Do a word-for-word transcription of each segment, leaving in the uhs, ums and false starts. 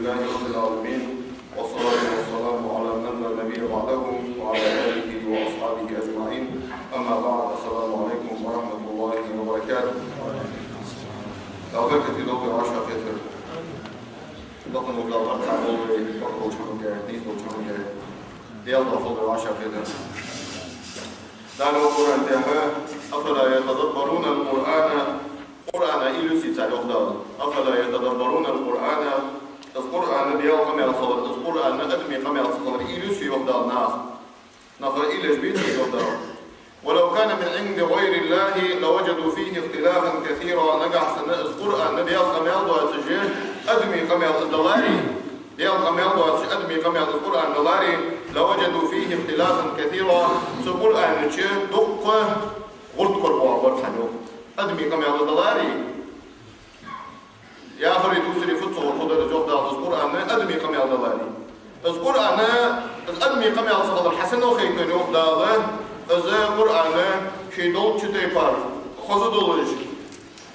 لله رب العالمين، والصلاة والسلام على من لا نبي بعده، وعلى آله وأصحابه أجمعين. أما بعد، السلام عليكم ورحمة الله وبركاته. Дала беркате долда вай вӀашагӀкхетар. Доккха хилда Дала цхьа волча, бакъ волча хӀаманга, нийса волча хӀаманга. Дала духьал долда вай вӀашагӀкхетар. Дала йоах Къуръан тӀа: أفلا يتدبرون القرآن. Къуръан уйла ца йий цар, йоах Дала. أفلا يتدبرون القرآن. Из Къуръан Даьла къамаьл хилар, из Къуръан адамий къамаьл ца хилар уйла ца йий, йоах Дала, наха. Наха уйла еш беций, йоах Дала. ولو كان من عند غير الله لوجدوا فيه اختلافا كثيرا. Нагахьа санна из Къуръан Даьла къамаьл доацаш, адамий къамаьл из даларе, Даьла къамаьл доацаш, адамий къамаьл из Къуръан даларе, لوجدوا فيه اختلافا كثيرا. Цу Къуръана чу дуккха гӀулакх кора боагӀаргбар царна, йоах. Адамий къамаьл из даларе, яхари дувцари фуд цох хургдар из, йоах Дала, из Къуръан адамий къамаьл даларе. Из Къуръан, из адамий къамаьл ца хилар хьасанна хайтар, йоах Дала, из Къуръан ший долча тайпара хоза долаш,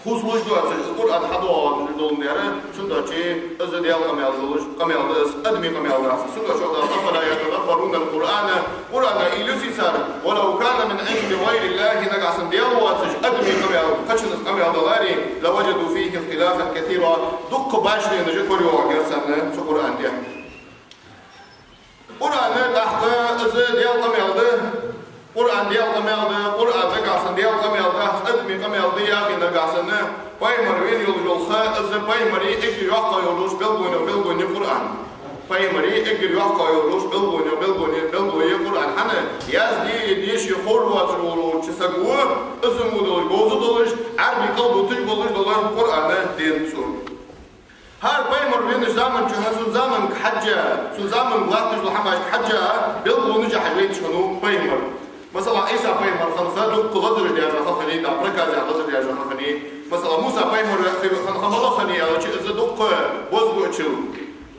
хоза луш доацаш, из Къуръан хьадоагӀаш доландаь, цудухьа из Даьла къамаьл долаш, къамаьл да из, адамий къамаьл дац. Цудухьа йоах Дала: أفلا يتدبرون القرآن. Къуръан уйла ца йий цар, ولو كان من عند غير الله, нагахьа санна Даьла воацаш, адамий къамаьл, кхычун къамаьл даларе, لوجدوا فيه اختلافا كثيرا, дуккха башхаленаш корайоагӀаргьяр царна цу Къуръан тӀа. Къуръан тӀаккха из Даьла къамаьл да, Къуръан Даьла къамаьл да, Къуръан нагахьа санна Даьла къамаьл дац, адамий къамаьл да яхе, нагахьа санна пайхамар вена йолаш йола ха, из пайхамара эггара йоккхагӀа йолаш белгалонех белгало я Къуръан. Пайхамара эггара йоккхагӀа йолаш белгалонех белгало я, белгало я Къуръан. ХӀана? Язде, деша ховш воацаш волча саго, из мо долаш, говза долаш, Ӏарбий кӀал буташ болаш дола Къуръан денад цо. ХӀара пайхамар венача заман чухь, цун заманга хьежжа, цун заманга латташ дола хӀамашка хьежжа, белгалонаш хьажа вайташ хиннав пайхамар. Масала, Ӏийса пайхамар хинна ха дуккха лазараш даьржа ха хиннай, да, проказех лазар даьржа ха хиннай. Масала, Муса пайхамар хинна ха малагӀа хиннай аьлча, из дуккха бозбуунчал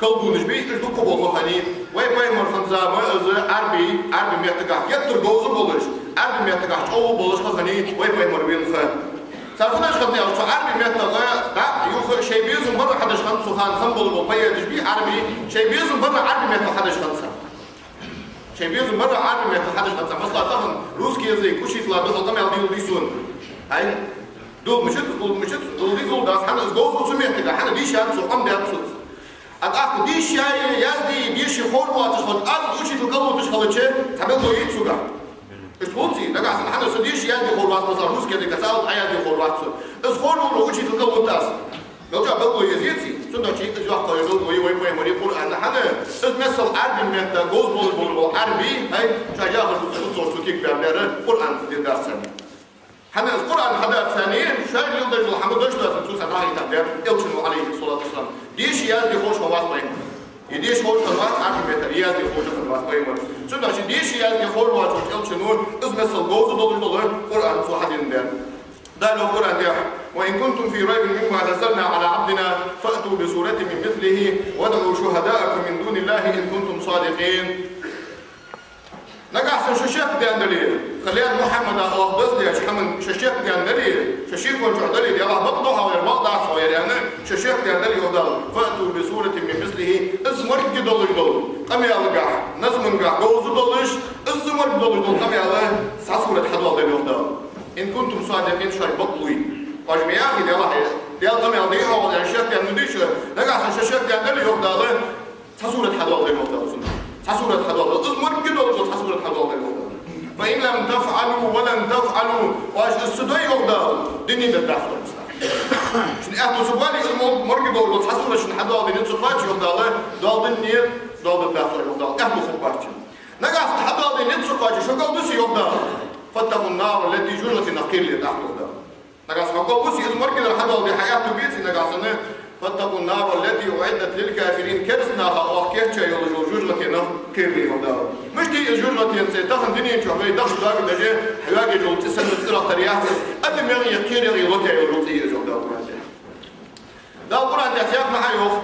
кӀал бувнаш бий, уж дуккха бола ха хиннай. Вай пайхамар хинна зама из Ӏарбий, Ӏарбий меттагахь геттара говза болаш, Ӏарбий меттагахь чӀоагӀа болаш ха хиннай вай пайхамар вена ха. Цар фуннаш хиннад аьлча, цу Ӏарбий меттагӀа дӀа а, юха а шоай безам бар хьадеш хиннад цу хана хинна болаш бола поэташ бий Ӏарбий, шоай безам бар Ӏарбий меттагӀа хьадеш хиннад цар. Шоай безам бар Ӏарбий меттагӀа хьадеш хиннад цар. Масала, тахан русский язык учителя духьал къамаьл дилла дий сона. Ай, дулла мишта, дулла мишта, дулла дий, дулла дац, хӀана из говза цу меттагахь, хӀана дийша яц цо, къам даьд цо. А тӀаккха дийша яй, язде, деша ховш воацаш хилча, аз учитель кӀал буташ хилча, цхьа белгало йий цунга? Иштта хул ций, нагахьа санна хӀана со деша, язде ховш вац, масала, русский язык ца алале, Ӏа язде ховш вац со. Из ховш вола учитель кӀал бут аз. Мел чӀоагӀа белгало я из, ций? Цудухьа из йоккхагӀа йола белгало я вай пайхамара Къуръан. ХӀана? Из миссел Ӏарбий меттагӀа говза болаш бола Ӏарбий, хӀай, шоаш яхаш бу цо, цо кегабаьннаб, Къуръан цо дергдац царна. ХӀана из Къуръан хьадаьд царна, шоай леладеш дола хӀама дош доацаш цо царна дӀахайтаб, Элчано, Ӏалайхи ссалату вассалам. Деша, язде ховш хиннавац пайхамар. Е деша ховш хиннавац Ӏарбий меттагӀа, е язде ховш хиннавац пайхамар. Цудухьа деша, язде ховш воацача Элчано из миссел говза долаш дола Къуръан цо хьаденнад. Дала йоах Къуръан тӀа: وإن كنتم في ريب مما نزلنا على عبدنا فأتوا بسورة من مثله وادعوا شهداءكم من دون الله إن كنتم صادقين. Нагахьа санна шо шекдаьнна дале, хилаьр Мухьаммада оаха даздаьча хӀаман шо шекдаьнна дале, шо шекон чухь дале, Даьлах бакъ да хьогӀ ер, бакъ дац хьогӀ ер аьнна, шо шекдаьнна дале, йоах Дала, فأتوا بسورة من مثله, из моргга долаш дола къамаьлагахь, назмангахь говза долаш, из моргга долаш дола къамаьл, цхьа сурат хьадоаладе, йоах Дала. إن كنتم صادقين, шоаш бакълув. Оаш ма яхий, Даьлах, Даьла къамаьл да хьогӀ ер, шекдаьнна ма дий шо, нагахьа санна шо шекдаьнна дале, йоах Дала, цхьа сурат хьадоаладе, йоах Дала, цунна. Цхьа сурат хьадоаладе. Из моргга долаш дола цхьа сурат хьадоаладе, йоах Дала. فإن لم تفعلوا ولن تفعلوا, оаш из ца дой, йоах Дала, дунен дергдац оаш. Шун аьттув ца боале, из мор-, моргга долаш дола цхьа сурат шун хьадоаладе низ ца кхоаче, йоах Дала, доал дунен, доал дергдац оаш, йоах Дала, аьттув хургбац шун. Нагахьа санна хьадоаладе низ ца кхоаче, шо кӀал дусе, йоах Дала, فاتقوا النار التي, жожагӀатенах кхерале, йоах Дала. Нагахьа санна хьо кӀал дусе, из моргга дар хьадоаладе, хьа аьттув беце, нагахьа санна, فاتقوا النار التي أعدت للكافرين, кераста наха оаха кийчъяь йолаш йола жожагӀатенах кхерале, йоах Дала. Мишта я из жожагӀатен цӀи? Тахан дунен чухь вай дахча доагадеш хьаваьгӀа йола цӀи санна цӀерах тара яц из, адамий мегӀа кхере лоаттаяь йола цӀи я из, йоах Дала Къуръан тӀа. Дала Къуръан тӀа цхьаькха хӀама йоах.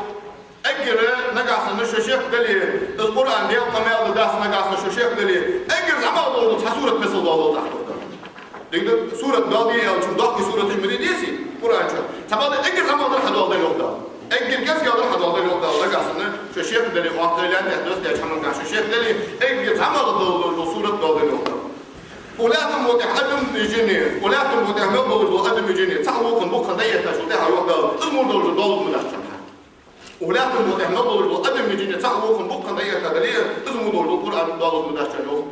Эггара нагахьа санна шо шекдале, из Къуръан Даьла къамаьл да, дац, нагахьа санна шо шекдале, эггара зӀамагӀа дола цхьа сурат миссел доаладе, йоах Дала. Дика да, сурат доаладе аьлча, доккхий сураташ ма дий дезий Къуръан чу. Цхьабакъда эггара зӀамагӀа дар хьадоаладе, йоах Дала. Эггара кӀезигагӀа дар хьадоаладе, йоах Дала. Шо шек дале, воккхача лаьтта тӀа доссадаьча хӀамангахь шо шек дале, эггара цхьа мел дола, дола сурат дола йоах. Укх лаьттан букъа тӀа адам а жин а, укх лаьттан букъа тӀа мел долаш дола адам а жин а цхьа вокхан букъ хинна дӀаэттачул тӀехьагӀа йоах Дала, из мо долаш дола доаллалца ма дац шоана. Укх лаьттан букъа тӀа мел долаш дола адам а жин а цхьа вокхан букъ хинна дӀаэттача дале, из мо долаш дола Къуръан доаллалца ма дац шоана, йоах.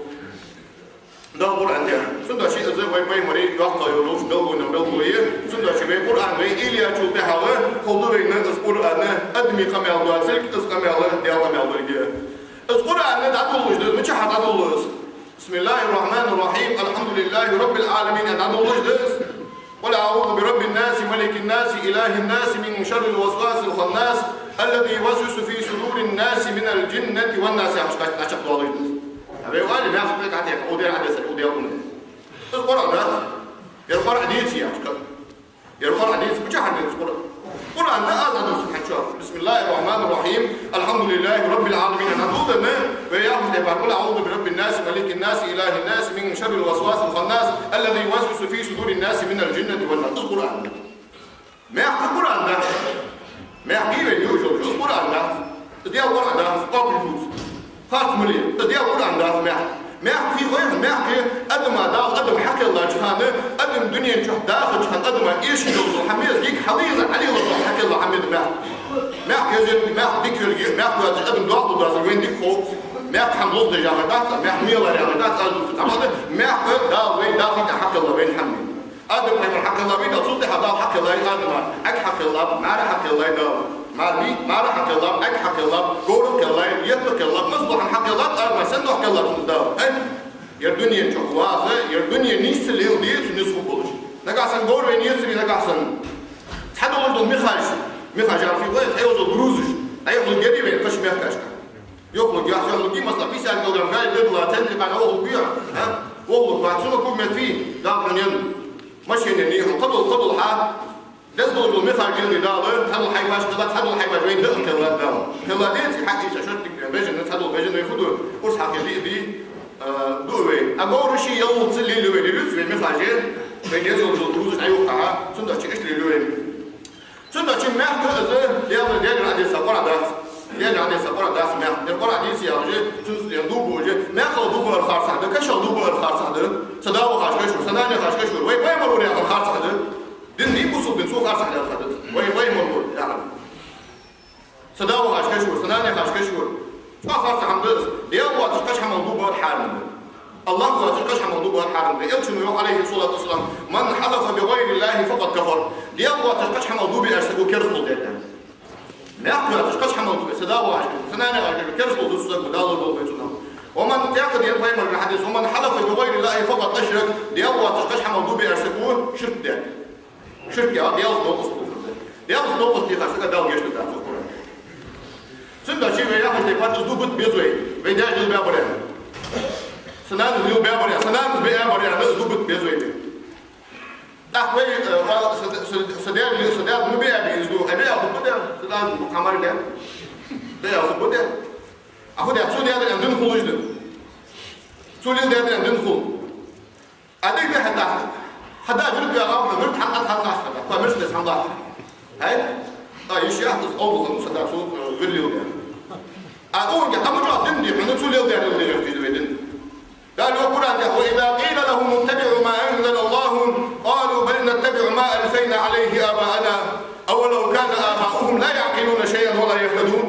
Дала Къуръан тӀа. Цудухьа из вай пайхамара йоккха йолаш белгало, белгало я. Цудухьа вай Къуръан вай уйла яьчул тӀехьагӀа ховргда вайна из Къуръан адамий къамаьл доацилга, из къамаьл Даьла къамаьл долга. Из Къуръан дӀадолалуш да из, мичахьа дӀадолалу из? بسم الله الرحمن الرحيم. الحمد لله رب العالمين. ДӀадолалуш да из. قل أعوذ برب الناس، ملك الناس، إله الناس، من شر الوسواس الخناس، الذي يوسوس في صدور الناس من الجنة والناس. Яхаш дӀачакхдоалаш да из. Вай оале, мехка кхы гӀатеха, удер Ӏадесар, удер уна. Из Къуръан дац. Ер Къуръан дийца яхаш. Ер Къуръан дийца, мичахьа дийца Къуръан? Къуръан да аз дийцар хьачоа. بسم الله الرحمن الرحيم. الحمد لله رب العالمين. Ана дулдана, вай яхаш тайпара, قل أعوذ برب الناس، ملك الناس، إله الناس، من شر الوسواس الخناس، الذي يوسوس في صدور الناس من الجنة والناس. Из Къуръан да. Мехка Къуръан дац. Мехка вай южал, из Къуръан дац. Из Даьла Къуръан дац, кхы юц. Харц ма ле, из Даьла Къуръан дац мехка. Мехка фу я, мехка адама Дала адам хьакхеллача хана, адам дунен чу дахача хана, адама эшаш дола хӀама я из, йига хьалаьца, хьалелаш дола хьакхелла хӀама я из мехка. Мехка еза, мехка дика йолга, мехка ваьзза адам дохлу дазар вайна дика хов. Мехка хӀама лохадеш яхар дац, мехка мелар яхар дац, аз дувцар цхьа хӀама да, мехка Дала вайна дахийта хьакхелла вайна хӀама я. Адам пайхамар хьакхелла вайна, цул тӀехьа Дала хьакхеллай Адама, Ӏаьг хьакхеллаб, маьре хьакхеллай Дала. Маьре, маьре хьакхеллаб, Ӏаьг хьакхеллаб, говр кхеллай, етт кхеллаб, мазлу хӀама хьакхеллаб, Адама сенна хьакхеллаб цунна Дала? Э? Ер дунен чу ваха, ер дунен нийсса леладе цу низ хургболаш. Нагахь санна говр вайна ецаре, нагахь санна цхьа долаш дола михаш, михаш яхар фу я, цхьа йолаш дола грузаш, Ӏайха лургьяр вайна кхыча мехкашка. Йохлург яц, йохлург я, масала, пятьдесят килограмм гай бегала, центре бана вохлург вий, а? Вохлург вац, цунна кугмет вий, Дала хьона енна. Машина нихьа, кхыдола, кхыдола хьа. Деза долаш дола михаш гилли Дала, цхьадола хьайбаш кхелла, цхьадола хьайбаш вайна даа кхелла Дала. Кхелла деций, хьа иша шортик бежана, цхьадола бежана вай фу ду, урс хьакхе диъ ди, а, ду вай. А говраш яллалца лелаю вай, лелаюц вай михаш, вай деза долаш дола грузаш Ӏайха хьа, цудухьа иштта лелаю вай. Цудухьа мехка из Даьла, Даьла Ӏадеса Къуръан дац. Даьла Ӏадеса Къуръан дац мехка. Ер Къуръан дийца яхаш, цунца ден дув буаш, мехкал дув бар харцахьа да, кашал дув бар харцахьа да. Са да вахаш кашур, са нана яхаш кашур. Вай пайхамар вар яхар харцахьа да. Дин дий бусулба дин, цо харцахьа да хьада. Вай пайхамар вар яхар. Са да вахаш кашур, са нана яхаш кашур. Цо харцахьа хӀама да из. Даьла воацаш кхыча хӀамал дув бар хьарам да. АллахӀ воацаш кхыча хӀамал дув бар хьарам да. Элчано йоах, عليه الصلاة والسلام: من حلف بغير الله فقد كفر. Даьла воацаш кхыча хӀамал дув биар саго керастал даьд. Мехка воацаш кхыча хӀамал дув биар, са да вахаш, са нана яхаш, керастал ду цу саго, Дала лорадолда вай цунах. ومن, тӀаккха да ер пайхамара хьадис: ومن حلف بغير الله فقد أشرك. Даьла воацаш кхыча хӀамал дув биар саго ширк даьд. Ширк я, Даьлаца новкъост тохар да. Даьлаца новкъост техар сага Дала гешт дац, цо хӀара. Цудухьа вай яхаш тайпара из дув бита беза вай, вай даьша лелабаь бар аьнна. Са нанас лелабаь бар аьнна, са нанас биа бар аьнна, из дув бита беза вай. ТӀаккха вай, э, ва-, са, са, са даьра, са даьра ма биа бий из дув, ай биа хургба даьра, са нанас хьамар даьра. Биа хургба даьра. А хӀу даьра, цо даьра аьнна дин хулаш да. Цо леладаьр аьнна дин хул. А дика да хьа даха. Хьа да вирд вегӀав, хьа вирд хьан-, хьан-, хьан-, хьан-, хьа Мерседес хьан латта. Хьай? А, йиш яхаш, овлахана са да цо, э, вир леладаьр. А, онга, а мужа дин ди, хьона цо леладаьр, леладаьр, дин. Дала йоах Къуръан тӀа: وإذا قيل لهم اتبعوا ما أنزل الله قالوا بل نتبع ما ألفينا عليه آباءنا أولو كان آباؤهم لا يعقلون شيئا ولا يهتدون.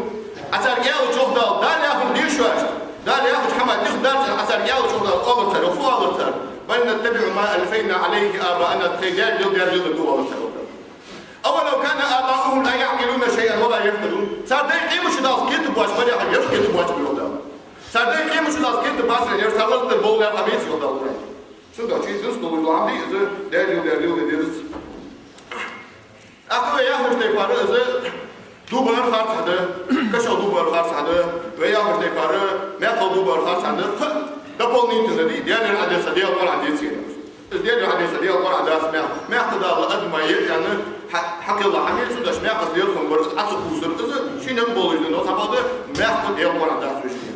А царга аьлча йоах Дала, Дала яхар дийша вац. Дала яхача хӀаман тӀехьа дар цар, а царга аьлча йоах Дала, оалар цар, фу оалар цар? بل نتبع ما ألفينا عليه آباءنا, тхоай даьра леладаьр леладу оалар цар. أولو كان آباؤهم لا يعقلون شيئا ولا يهتدون. Цар дай къемат ди даллалца кхетаргбоацаш барий хьона, ераш кхетаргбоацаш ба йоах Дала. Цар дай къемат ди даллалца кхетаргбацар, ераш цар лазар болаш лаьрхӀа беций йоах Дала. Цудухьа динца долаш дола хӀама дий из, даьра леладаьр леладе дезац. ТӀаккха вай яхаш тайпара из дув бар харцахьа да, кашал дув бар харцахьа да, вай яхаш тайпара мехкал дув бар харцахьа да, кхы дополнительно дий, Даьла Ӏадеса Даьла Къуръан дийца. Из Даьла Ӏадеса Даьла Къуръан дац мехка. Мехка Дала адама яь аьнна хьа-, хьакхелла хӀама я, цудухьа мехкаца лерхӀам бар, из Ӏа ца кхувсар, из шийна болаш да, но цхьабакъда мехка Даьла Къуръан дац вешта.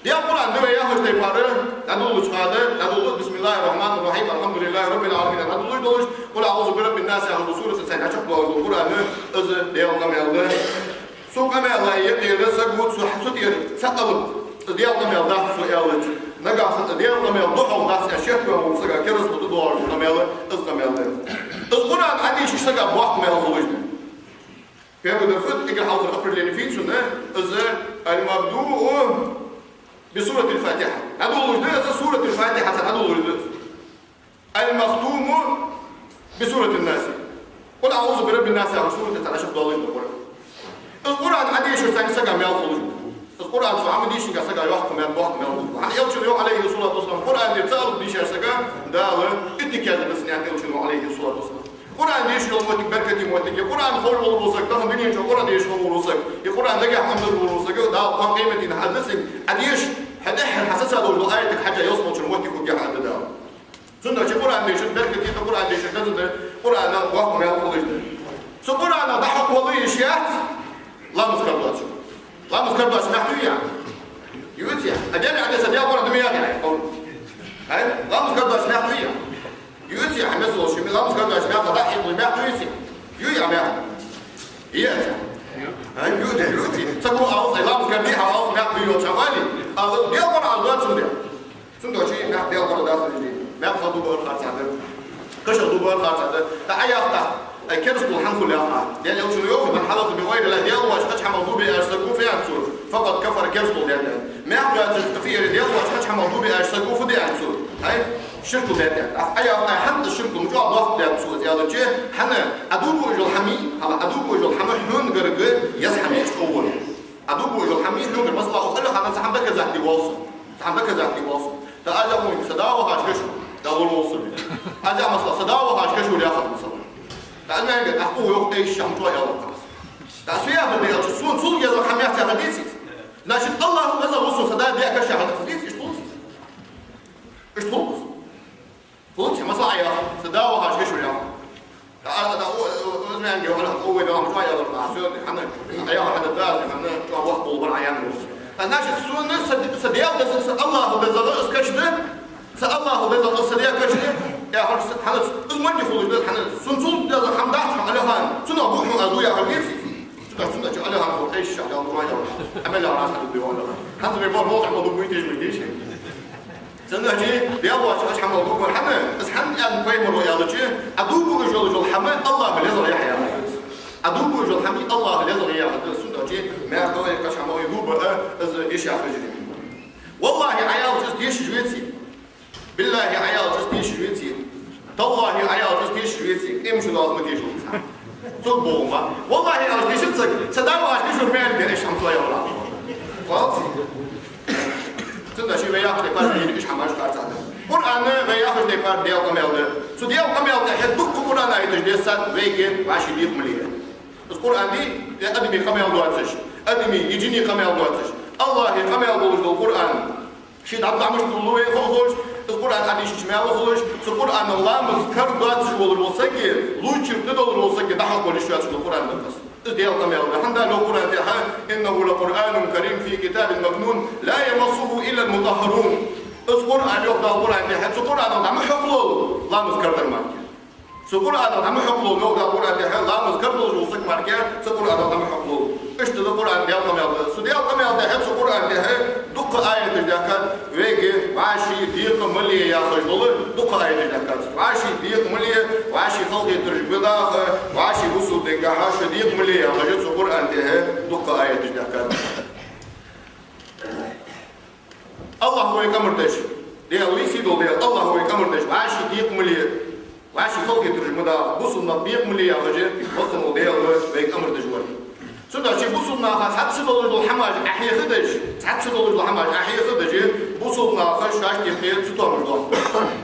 Даьла Къуръан да вай яхаш тайпара, дӀадолалуча хана, дӀадолалу, بسم الله الرحمن الرحيم، الحمد لله رب العالمين, дӀадолалуш долаш, قل أعوذ برب الناس, яхаш дола сурат, цхьан чакхдоалаш дола Къуръан, из Даьла къамаьл да. Цу къамаьла Е тӀера саго цу, цу тӀера ца алап, из Даьла къамаьл дац со аьлча, нагахьа санна Даьла къамаьл духьал дац аьнна шек ваь волча сага керастал да доагӀаш къамаьл, из къамаьл да. Из Къуръан Ӏодийшача сага боккха маьл хулаш да. Первый дерфут, эггара хьалхара определени фу я цун, из المبدوء بسورة الفاتحة. ДӀадолалуш да из Суратуль-Фатихьаца, дӀадолалуш да из. المختوم بسورة الناس. قل أعوذ برب الناس яха сурат цхьа дешах долаш да Къуръан. Из Къуръан Ӏодийшача сага маьл хулаш да. Из Къуръан цо Ӏомадийшача сага йоккха маьл, боккха маьл хулаш да. ХӀана Элчано йоах, عليه الصلاة والسلام, Къуръан тӀера ца алап дийшача сага Дала иттех яздаьд, аьннад Элчано, عليه الصلاة والسلام. Къуръан дешаш йола моттиг беркате моттиг я. Къуръан ховш вола саг, тахан дунен чу Къуръан дешаш вола саг, е Къуръан дагахьа Ӏомадаь вола саг, Дала кхоана къематдийнахьа хьадисинг Ӏодеша, хьа дехьара хьа сецадолаш дола аятага хьежжа, ялсмалчура моттиг хургья хьа, аьннад Дала. Цудухьа Къуръан дешар беркате да, Къуръан дешар деза да, Къуръана боккха маьл хулаш да. Цу Къуръана дӀахьокхавала йиш яц ламаз кара доацаш. Ламаз кара доацаш маьл юй? Ювций? А Даьла Ӏадеса Даьла Къуръан да ма яхий? Ай? Ламаз кара доацаш маьл юй? Ювций? Хьа меза волча ламаз кара доацаш маьл дӀахьокхавала маьл ювций? Юй а маьл? Е. Ай, ювций, ювций. Ца гу алс, ай, ламаз кара дий хьа алс маьл юй йолча вали? Алс Даьла Къуръан доацаш да. Цудухьа маьл Даьла Къуръан дац аьнна дий. Маьл хила дубар харцахьа да. Каша дубар харцахьа да. ТӀаккха Ӏа яхта, ай, керастал хӀана хул яхар? Даьла Элчано йоах: من حلف بغير الله, Даьла воацача кхыча хӀамал дув биа аьлча саго фу аьннад цо? فقد كفر, керастал даьд аьннад. Маьл доацаш фу яр, Даьла воацача кхыча хӀамал дув биа аьлча саго фу де аьннад цо? Ай, ширк даьд аьннад. Ай, хӀана ширк, мичахьа дохк даьд цо аьлча, хӀана Ӏа дув буаш йола хӀама, хӀана Ӏа дув буаш йола хӀама хьона гарга еза хӀама я, иштта ховр. Ӏа дув буаш йола хӀама хьона гарга, масала, укх Ӏаллахьа цхьа хӀама доказать де воалл со. Цхьа хӀама доказать де воалл со. ТӀаккха аз яхар, са да вахача каша, да лур воалл со. Аз яхар, масала, са да вахача каша вар яхар, масала. ТӀаккха аз мегаргда, ахпу йоах, ай, шамту аьлар кхас. ТӀаккха аз фу яхар да аьлча, сона цул еза хӀама яц яхар деций из? Значит, Аллахӏа веза ва сона са да даь каша яхар деций из? Иштта хул из. Иштта хул из. Хулаций, масала, Ӏа яхар, са да вахача каша вар яхар. А, а, а, о, о, о, знаем, где он, о, вай, да, ам, чуа, я, да, а, всё, хӀана, а, я, хӀана, да, хӀана, чуа, вах, бол, бар, а, я, ну. А, значит, сона са, са Даьла деза, са Аллахӏа деза из каша да, са Аллахӏа деза из са даь каша да, я, хӀана, хӀана, из ма дий хулаш да, хӀана, сона цул деза хӀама дац, хӀана, Ӏаллахӏа, цунах бу хьона аз дув яхар деций? Цудухьа, цудухьа Ӏаллахӏа хьо, ай, ша, я, ну, я, а, мел, я, раз, а, дув, я, Ӏаллахӏа. ХӀанз вай бо, мол, хьо, дув, буй, теш, ма, деш. Цудухьа Даьла воацача кхыча хӀамал дув буар хӀана, из хӀана аьннад пайхамара аьлча, Ӏа дув буаш йола хӀама Аллахӏа лезагӀа я яхар да из. Ӏа дув буаш йола хӀама Аллахӏа лезагӀа я яхар да из. Цудухьа маьл кхыча хӀамал дув баа, из йиш яц, хьажарий. Валлахӏи, Ӏа аьлча из тешаш веций? Биллахӏи, Ӏа аьлча из тешаш веций? Таллахӏи, Ӏа аьлча из тешаш веций? Къемат ди доаллалца ма тешалва. Цо боху ма. Валлахӏи, аьлча тешац саг, са да вахача каша вар маьл да, иш хӀама цо яхар. Валлахӏи. Цудухьа вай яхача тайпара дийна иш хӀамаш харцахьа да. Къуръан вай яхача тайпара Даьла къамаьл да. Цу Даьла къамаьла тӀехьа дукха Къуръана аяташ дессад вайга вӀаший декъа ма ле. Из Къуръан дий, е адамий къамаьл доацаш, адамий, е жиний къамаьл доацаш, Аллахӏа къамаьл долаш дола Къуръан. Ший дӀа-, дӀа мишта лу вай хо-, ховш, из Къуръан Ӏодийшача маьл хулаш, цу Къуръана ламаз кара доацаш волаш вола саг, лучир тӀадолаш вола саг дӀахьокхавала йиш йоацаш дола Къуръан да из. Из Даьла къамаьл да. ХӀана аьлча Къуръан тӀехьа: إنه لقرآن كريم في كتاب مكنون لا يمسه إلا المطهرون. Из Къуръан, йоах Дала Къуръан тӀехьа, цу Къуръанах дӀа ма хьокхалолва ламаз кара дар мара. Цу Къуръанах дӀа ма хьокхалолва, йоах Дала Къуръан тӀехьа, ламаз кара долаш вола саг мара, цу Къуръанах дӀа ма хьокхалолва. Иштта да Къуръан Даьла къамаьл да. Цу Даьла къамаьла тӀехьа, цу Къуръан тӀехьа дукха аяташ даьхкад вайга вӀаший декъа ма ле яхаш дола, дукха аяташ даьхкад. ВӀаший декъа ма ле, вӀаший халахетараш ма даха, вӀаший бусалба динагахьа шо декъа ма ле яхаш цу Къуръан тӀехьа дукха аяташ даьхкад. Аллахӏа вайга амар деш, Даьла, веза-сийдола Даьла, Аллахӏа вайга амар деш, вӀаший декъа ма ле, вӀаший халахетараш ма даха, бусалба нах декъа ма ле яхаш, воккхагӀа вола Даьла вайга амар деш вар. Цудухьа бусалба наха цхьацца долаш дола хӀамаш Ӏохьехадеш, цхьацца долаш дола хӀамаш Ӏохьехадеш, бусалба наха шоашта юкъе цатоамаш доаккх.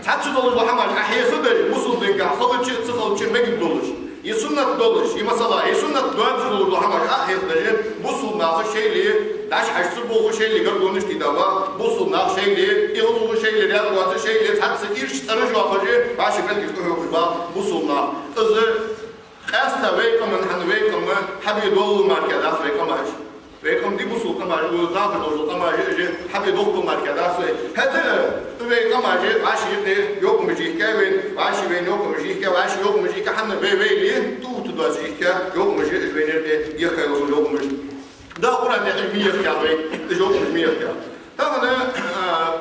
Цхьацца долаш дола хӀамаш Ӏохьехадеш, бусалба динагахьа хилча а, ца хилча а мегаргдолаш. Е суннат долаш, е масала, е суннат доацаш долаш дола хӀамаш Ӏохьехадеш, бусалба наха шоайла дӀа-хьа ца бохаш, шоайла гардонаш тийда ба, бусалба наха шоайла эгӀазло, шоайла раьза воацаш, шоайла цхьацца ирча цӀераш йоахаш, вӀаший белгаш тӀахьокхаш ба бусалба нах. Из къаьстта вай къаман, хӀана, вай къам хьабе долла мара дац вай къамаш. Вай къам дий бусалба къамаш, укх дахар долаш дола къамаш, уж хьабе доккха мара дац вай. ХӀаьта а вай къамаш вӀаший юкъе йокъамаш йихка вайна, вӀаший вайна йокъамаш йихка, вӀаший йокъамаш йихка, хӀана, вай вайла тӀаоттаргдоацаш йихка йокъамаш, уж вайна юкъе йихка йолаш йола йокъамаш. Дала Мехка вай, из йоах мехка. Тахан, а,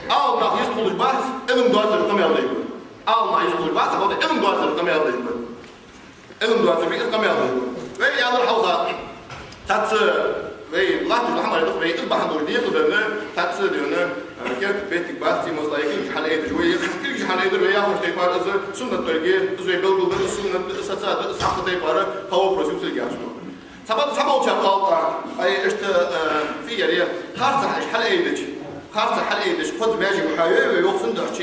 Ӏалам нах йистхулаш бац, Ӏилма доацар къамаьл деш ба. Ӏалам нах йистхулаш бац, хӀаьта Ӏилма доацар къамаьл деш ба. Ӏилма доацар ба из къамаьл деш ба. Вай аьлар хьалха, цхьацца вай латташ дола хӀама да, вай из бахьан долаш декъа да, цхьацца дена, а, керта беттиг бац, ци масала, кулгаш хьалъайдеш, вай кулгаш хьалъайдар, вай яхача тайпара из суннат долга, из вай белгалдар, из суннат, из саца да, из хьакъ тайпара, кхы вопрос юцалга яц. Цхьабакъда цхьаболчар оал, ай, иштта, э, фигаре, харцахьа уж хьалъайдича, харцахьа хьалъайдича, кхозза маьже хьайой, йоах, цудухьа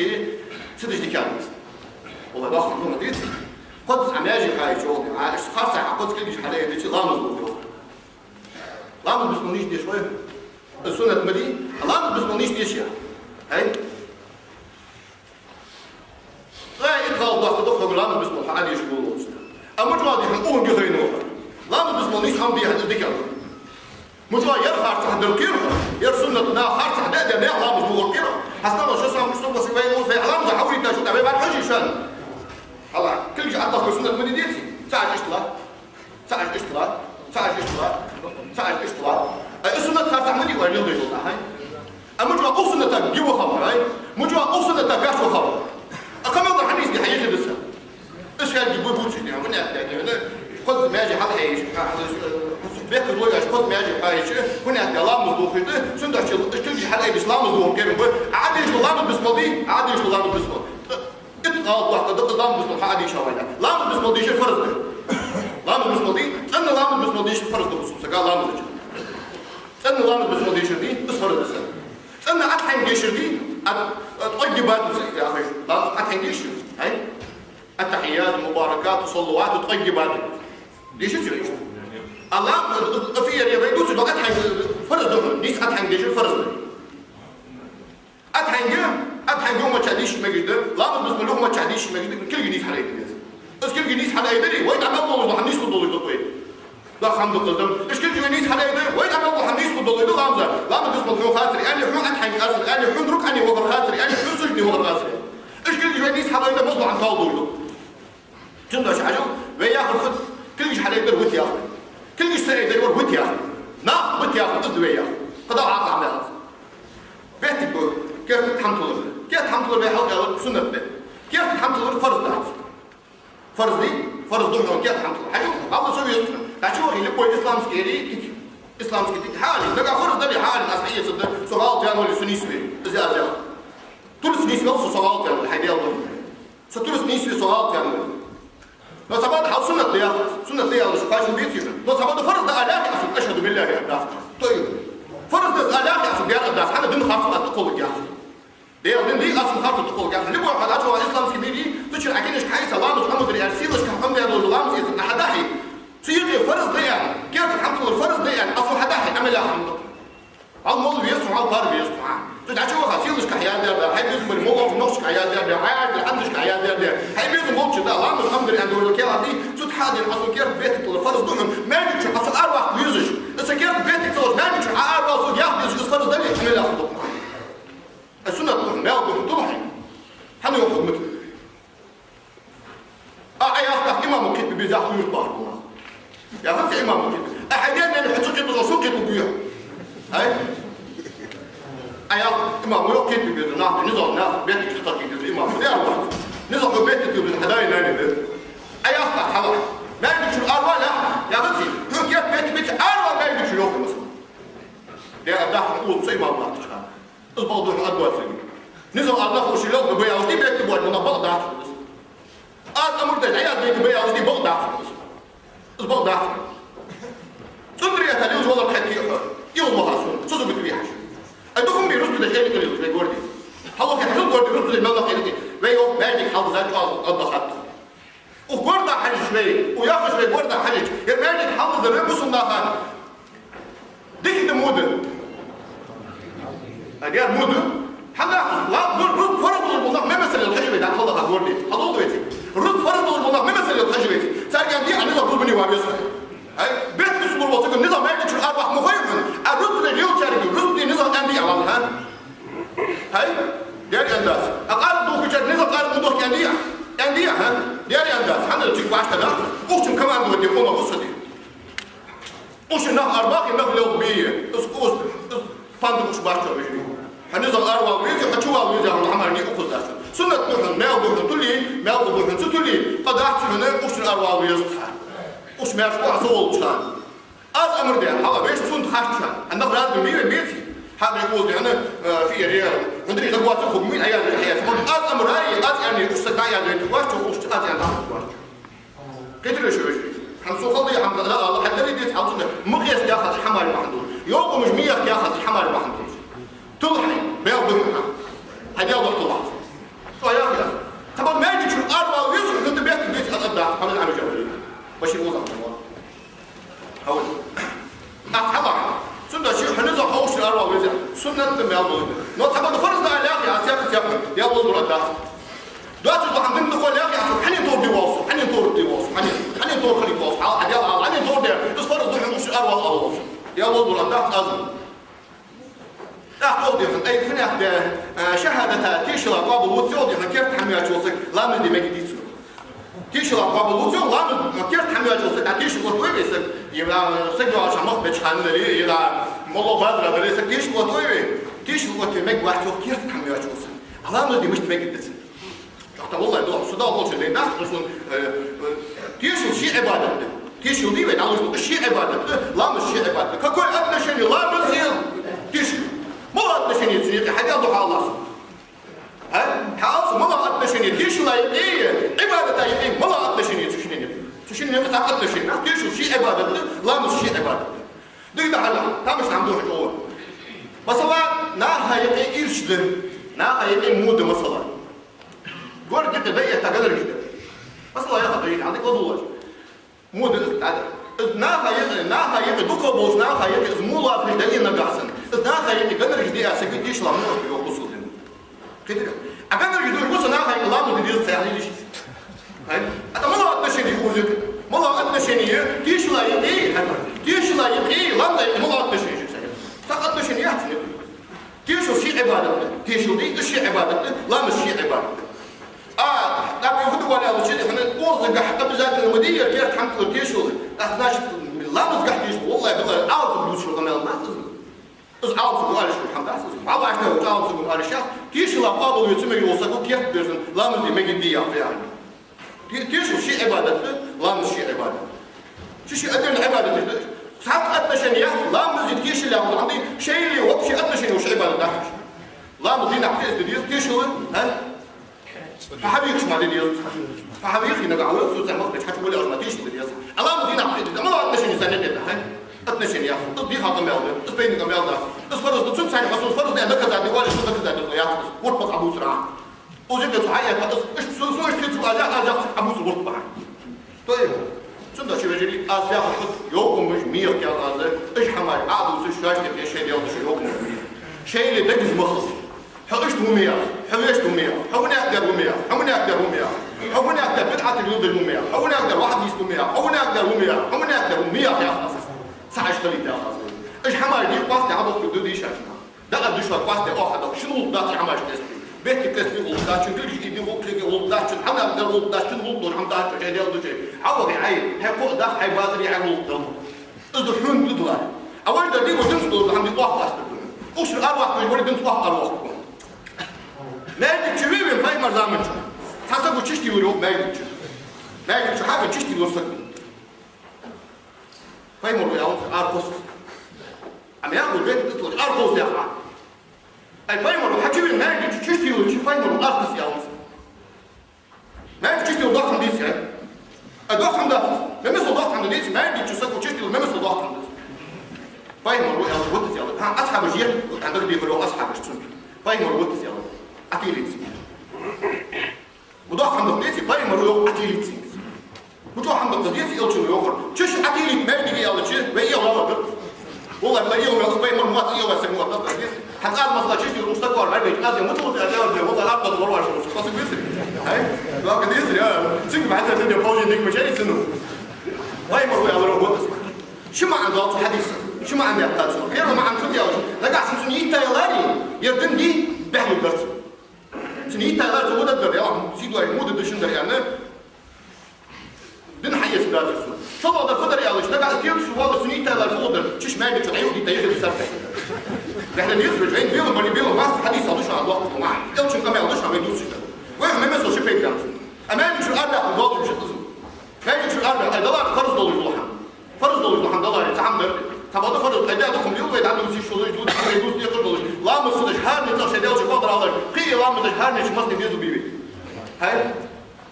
цу деш дикагӀа да из. Валлахӏи, доккха хӀама да из. Кхозза Ӏа маьже хьайча, йоах, Ӏа иштта харцахьа кхозза кулгаш хьалъайдича, ламаз лув, йоах. Ламаз бисмал нийса деш вай? Из суннат ма дий, ламаз бисмал нийса деш я. Ай? Ткъаь итт гӀалат доаккхаргда хьога ламаз бисмал хьадеш волча. Амма мужа ваха дий хьона, укхунга хайна ваха. Ламаз бисмал нийса хӀама дий хьона, из дикагӀа да. Мужа ваха, ер харцахьа дар кхер, ер суннат нах харцахьа даь, даь, наьха ламаз лувр кхер. Хьастагъа шо сам, шо сам, вай, вай ламаз хьавурийта шу, вай бар хьажи шоана. Хьала, кулгаш Ӏодахка суннат ма дий деций? Цхьа уж иштта ла. Цхьа уж иштта ла, цхьа уж иштта ла, цхьа уж иштта ла. Ай, из суннат харцахьа ма дий вай леладеш дола нах, ай? А мужа ваха укх суннатага гиба хабар, ай? Мужа ваха укх суннатага гӀаш ва хабар. А къамаьл дар хьанийс дий хьайхи да са. Из шаьрги буй буций дий, хӀана аьлча, хӀана? Кхозза маьже хьалъайча, хьа-, хьа-, бехказло яьча, кхозза маьже хьайча, хӀана аьлча ламаз лувш да, цудухьа уж кулгаш хьалъайдеш ламаз лувр кхерам ба, Ӏа деш дола ламаз бисмал дий, Ӏа деш дола ламаз бисмал. Итт гӀалат доаккхаргда, из ламаз бисмал хьадийша вайна. Ламаз бисмал дийшар фарз да. Ламаз бисмал дий, цӀена ламаз бисмал дийшар фарз да бусалба сага ламаза чу. ЦӀена ламаз бисмал дийшар дий, из фарз да са. ЦӀена Ӏа тхьайна дийшар дий, Ӏа, Ӏа тӀогги бата са, яхаш. Ламаз Ӏа тхьайна дийшар, ай? التحيات المباركات الصلوات الطيبات. Дийшар ца вайча. А ламаз, из, из фигаре вай дувцаш дола Ӏа тхьайна фарз да, нийса Ӏа тхьайна дийшар фарз да. Ӏа тхьайна, Ӏа тхьайна юхамача дийша мегаш да, ламаз бисмал юхамача дийша мегаш да, кулгаш нийса хьалъайда деза. Из кулгаш нийса хьалъайдаре, вай дӀа мел долаш дола хӀама нийса хургдолаш да вай. Доккха хӀама да из. Из кулгаш вай нийса хьалъайдаре, вай дӀа мел дола хӀама нийса хургдолаш да ламаза. Ламаз бисмал хьона хацар аьнна, хьона Ӏа тхьайна асар аьнна, хьона рукуӀе вахар хацар аьнна, хьона сужуде вахар хацар аьнна. Из кулгаш вай нийса хьалъайдаре, мел дола хӀама кхалдолаш да. Цудухьа хьажал, вай яхар фуд, кулгаш хьалъайдар вита яхар. Кулгаш ца айдар вар вита яхар. Нах вита яхар, из да вай яхар. Кхы да Ӏа къамаьл. Беттиг ба, керта хӀама туллар. Керта хӀама туллар вай хьалха аьлар суннат да. Керта хӀама туллар фарз дац. Фарз дий, фарз да хьона керта хӀама туллар. Хьажал, Аллахӏ со веза. Дача вахе, любой исламский ери, тик. Исламский тик. Хьали, нагахь фарз дале, хьали, аз хьаэцаргда, со гӀалат ваьннав аьле, со нийсве. Из аз яхар. Турс нийсвеннав со, со гӀалат ваьннав, хьай Даьла духьа. Со турс нийсве, со гӀалат ваьннав. Но цхьабакъда хьал суннат да яхац, суннат да яхаш кхоачам беций шоана. Но цхьабакъда фарз да аьлча, аз шун ашхӀаду биллахӀи аргдац. То есть, фарз да аьлча, аз шун бер аргдац, хӀана дин харцо аз тӀакхолларгьяц. Даьла дин дий, аз шун харцо тӀакхолларгьяц. Любой хьал, ачула исламский мир, цу чура Ӏа кулгашка хьаийца, ламаз Ӏомадаьр, сийлашка хьомадаьр, ламаз эца, Ӏа хьадахье. Цу юкъе фарз да аьнна, керта хӀама туллар фарз да аьнна, аз шун хьадахье, Ӏамал яха хӀама да. Хьал мол веза хьо, хьал пар веза хьо. Цу дӀачу ваха, сийлашка хьаяздаьр да, хьай безам болча моллагӀча нохчашка хьаяздаьр да, хьай аьлча хьамсарашка хьаяздаьр да, хьай безам болча да, ламаз Ӏомадаьр аьнна дувцар кхелахь дий, цу тӀа хьадена аз шун керта беттиг туллар фарз да хьона, маьждига чу аз шо араваккха везаш, аз шо керта беттиг ца луш, маьждига чу Ӏа аравала сога яха дезаш, из фарз дале, Ӏамал яха хӀама да хьона. Аз суннат да хьона, маьл да хьона, тулахь. Хьан йоах хӀама да? А, Ӏа яхар, имамо кхетабе беза, яхар, юрт бахар бу нах. Яхар, цу имамо кхетабе. А, хьай даь-наьна хьо ца кхетале, со кхеталургья? Ай? Ӏа яхар, имамо йоах, кхетабе беза, нах, низагӀа, нах, беттиг чу тӀакхийта деза имамо. Даьра вац. НизагӀа хьо беттиг тӀа беза, хьа даь-наьна беза. Ӏа яхар, хьалха. Маьждига чура аравала, яхар, яхац. Хьона керта беттиг беций, аравала маьждига чура, йоах имамо. Даьра дац, укхаза цу имамо латтача хана. Из бакъ да хьона аргвацар. НизагӀа аргда хургйолга баьлча дий, беттиг боацаш бола нах бакъ дац хьона из. Аз амар даьд, Ӏа яхар беттиг баьлча дий, бакъ дац хьона из. Из бакъ дац хьона. Цундаре а тӀа лелаш валар кхетий хьо? Ил ма хасун, цу зугат вехаш. Ай, духум бий рузба деш, элли къилил вай горде. Хьалха хьажал горде рузба деш мел нах элли къи. Вай йоах, маьждиг хьалдизза чӀоагӀа къа ба хатта. Укх горда хьажача вай, укх яхача вай горда хьажача, ер маьждиг хьалдиззара бусалба наха дика да, во да? А, дер во да? ХӀана аьлча, ла-, рузба фарз долаш бола нах мел масала лела хьажа вай, дӀа хьалха горде. ХьадоагӀа вай ци. Рузба фарз долаш бола нах мел масала лела хьажа вай ци. Царга аьннадий, Ӏа низагӀа рузбане вар веза. Ай, беттиг бицлуш вола саг низагӀа маьждига чура араваккха ма хой хьона. Ӏа рузба деш лелачарга рузбане низагӀа аьннадий Ӏа вале, хӀа? Ай, даьра аьннадац. Ӏа къаьркъа дувхачарга низагӀа къаьркъа ма дувхка аьннадий Ӏа? Аьннадий Ӏа, хӀа? Даьра аьннадац. ХӀана аьлча цига вӀаштӀехьадац. Укх чу командовать де къонах ва со, дий. Укх шера нах арабахе, нах лелхабе, из, из, из пандар укх шера бац, вежарий. Хьо низагӀа аравала веза, хьо чувала веза, хьона хӀамаш дий укхаза дац. Суннат да хьона, маьл да хьона туле, маьл да хьона ца туле, къа дац хьона укх шера аравала веза цхьа. Укх шера маьрша хьо со волча хана. Аз амар даь, хьала вешта суннат хьаштша, хьа нах раза бе вай беций? Хьа бе укхаза дена, э, фиере, хӀанз деррига гӀоца хӀама мин Ӏаяза хьеца. Аз амар даь, аз аьнна, укх сага Ӏаяза вац, чу укх аз аьнна вац. Кхетарий шо, вежарий? Хьан со халда, хьан да, Ӏа, хьан дале дец, хьал цунна, ма къеста яхац хӀамаш бахьан долаш. Йокъамаш ма яха яхац хӀамаш бахьан долаш. Тул хьай, бел бу хьа. Хьай бел бахьан долаш. Со яхац. Цхьабакъда маьждига чура аравала веза, хӀанз да бехк беций, аз аргдац, хьан Ӏамажа вали. Башир оза хьан. Хьавал. Ах, хьала. Цунда ши хьаниза хьовш аравала веза. Суннат да, маьл да. Но цхьабакъда фарз да аьле, аз яхац, яхац. Бел бу аргдац. Доацаш дола хӀама дина тӀа хьо лехь яхаш, хьанна товр де воалл со, хьанна товр де воалл со, хьанна, хьанна товр хилийта воалл со, хьа, хьа дела, хьанна товр де, из фарз да хьона укх шера аравала воалл со. Дела лозабар дац аз. ТӀаккха оал дехар, ай, фуннагӀа да, а, шахӀадата тешала къоабал луц, оал дехар, керта хӀама йоацаш вола саг ламаз де мегаргдий цунна. Тешала къоабал луц, ламаз, керта хӀама йоацаш вола саг, а, тешал оттавой вай саг, е, а, саг йоагӀаш мах беча хана дале, е, а, моллагӀа базара дале, саг тешал оттавой вай, тешал оттаве мегаргвац, керта хӀама йоацаш вола саг. А ламаз де мишта мегаргда цунна? Чохта валлахӀи, доху, со дал волча дайн дац, хӀусун, э, э, тешал ши Ӏибадат да. Тешал дий вай, дӀалуш ду, ши Ӏибадат да, ламаз ши Ӏибадат да. Какое отношение ламаз и тешал? Мала отношение цу юкъе, хьадел ду хьалас. А? Хьалас, мала отношение тешала юкъе, Ӏибадата юкъе, мала отношение цу шинне? Цу шинне цхьа отношение. Тешал ши Ӏибадат да, ламаз ши Ӏибадат да. Дий да хьала, тамаш там дохьа чӀоагӀа. Масала, наха юкъе ирча да, наха юкъе во да, масала. Горга юкъе дӀаэтта ганараш да. Масала, яха дӀаэтта, хьадика ладувгӀаш. Во да из, тӀада. Из наха юкъе, наха юкъе дукха болча наха юкъе из во лоацаш дале нагахьа санна. Из наха юкъе ганараш диа сага тешал мо оттаве йоах бусалба дин. Кхетарий? А ганараш дувш бусалба наха юкъе ламаз де деза ца яхьа лелаш из. Ай? А там мала отношение узит. Мала отношение тешала юкъе, тешала юкъе, ламаза юкъе мала отношение. Цхьаккха отношение яц, нет. Тешал ши Ӏибадат да, тешал дий, из ши Ӏибадат да, ламаз ши Ӏибадат да. А, дӀа бе хӀама валял чуди, хӀана озагахь обязательно ма дий, ер керта хӀама тӀа тешал. А, значит, ламазгахь тешал, валлахӀи, билла, алцу дучу гӀамал мац из. Из алцу гу алиш хӀама дац из. Аллахьна ву алцу гу алиш яц. Тешала къоабал ве ца мегаргвола саго керта безам, ламаз де мегаргдий яхаш яхар. Те-, тешал ши Ӏибадат да, ламаз ши Ӏибадат да. Ши-ши отдельно Ӏибадат да. Цхьаккха отношение яц, ламаз и тешал яхар хӀама дий, шоайла вообще отношение уж Ӏибадат дац. Ламаз дийнахьа пхи эзди деза, тешал, а? Пхьа хьавийхаш ма де деза. Пхьа хьавийхе нагахьа вай, со цхьа мах беча хьачу гуляш ма тешал де деза. А ламаз дийнахьа пхи эзди, мала отношение санна деза, а? Отношение яц. Из дийха къамаьл да, из тайна къамаьл дац. Из фарз да, цун цхьан хьасун фарз да, наказать де валиш, наказать де яц. Вот пока буцра. Узика цу хьаяккха, ас, аш, со, со, аш, цу, аз, аз, аз, абу, цу, вот, бахьан. То есть, цунда ши вежарий, аз яхар хӀама, йокъамаш мех кел аз, аш хӀамаш, а, абу, цу, шоаш, те, шоай дел, шоай йокъамаш мех. Шоайла дагаз ма хилда. Хьо ишта ва мех, хьо вешта ва мех, хьо ванах дар ва мех, хьо ванах дар ва мех, хьо ванах дар бидӀат лилда ва мех, хьо ванах дар вахьабис ва мех, хьо ванах дар ва мех, хьо ванах дар ва мех, яхар аз. Цхьа аш хилийта яхар аз. Аш хӀамаш дий, къоастаде, абу, ду дийшача. Дагадош ва къоастаде оаха дагӀа. Шун гӀулакх дац хӀамаш кхестий. Бехке кхестий гӀулакх дац, чун дилгаш идий гӀулакх, кхеке гӀулакх дац, чун хӀама дар гӀулакх дац, чун гӀулакх ду, хӀама дац, чун дел ду чай. Хьавари Ӏай, хьай кхоъ дах, хьай базари Ӏай гӀулакх дар. Из да хьона тӀадилла. А вай дар дий, ва динца долу хӀама дий оаха къоастаде. Укх шера араваккха вай, вай динца оаха араваккха. Маьждиг чу вевен пайхамар заман чу. Цхьа саг ва чиштий лур йоах маьждиг чу. Маьждиг чу хьавен чиштий лур саг. Пайхамар ва аьлла, аркхос. Ам яху бетта тӀа аркхос яха. Ай, пайхамар ва хьачувена маьждиг чу чиштий лур, чи пайхамар ва аркхос аьлла. Маьждиг чиштий лур доккха хӀама деций, ай? Ай, доккха хӀама дац. Мемесал доккха хӀама деций, маьждиг чу саг ва чиштий лур, мемесал доккха хӀама деций. Пайхамар ва аьлла, вот из аьлла. Хьа, асхьабаш ер, тӀадагӀа дехар йоах асхьабаш цунна. Пайхамар ва вот из аьлла. Ӏатилийца. Ва доккха хӀама дакъа деций, пайхамар ва йоах Ӏатилийца. Ва чӀоагӀа хӀама дакъа деций, элчано йоахар. Чу шу Ӏатилийта маьждиге аьлча, вай эгӀа вала дара. Валлахьи, вай эгӀа вала, пайхамар ма ца эгӀа вала, саг ма дакъа деций. Хьан аз масала чиштий лур, устагвар, вай бейт, аз я мутал, аз я вала, аз баз варвар, шо, шо, шо, шо, шо. Ай? Дакъа деций, я. Цинга бахьа ца дин, я паужин дик мачари цину. Пайхамар ва аьлла, вот. Ши маӀан дола цу хьадиса. Ши маӀан яхтацу. Первый маӀан фу делаш? Нагахь санна цунна йиттаяла лари, ер дин дий, бехлур дар цо. Цунна йиттаяла лари, цо гӀо дергдар, я, сий дой, муха дешаш дар, яьнна. Дин хьаэца дац цо. ШоллагӀа дар фу дар аьлча, нагахь из тӀера шу валлаш, цунна йиттаяла лари, цо гӀо Маьждиг чу дӀаюхадита, дӀаюхадита саркхе. Бехле деза вай, вайна белам бале, белам бац, хьадис а да шоана, аз лохку ма. Элчан къамаьл да шоана вай дувцаш. Вай хӀама меса ши пайда дац. А маьждиг чура арадаха доал дувцаш да из. Маьждиг чура арадаха, ай, далар фарз долаш дола хӀама. Фарз долаш дола хӀама далар, цхьа хӀама дар. Цхьабакъда фарз, ай, да дукха ма дий, вай дӀадувцаш долаш, дувцаш, вай дувцаш декхар долаш. Ламаз ца деш, хӀаране цӀагӀа шоай Даьла чу бакъдар алар. Кхы а ламаз деш, хӀаране чу массане дезал бий вай? ХӀай?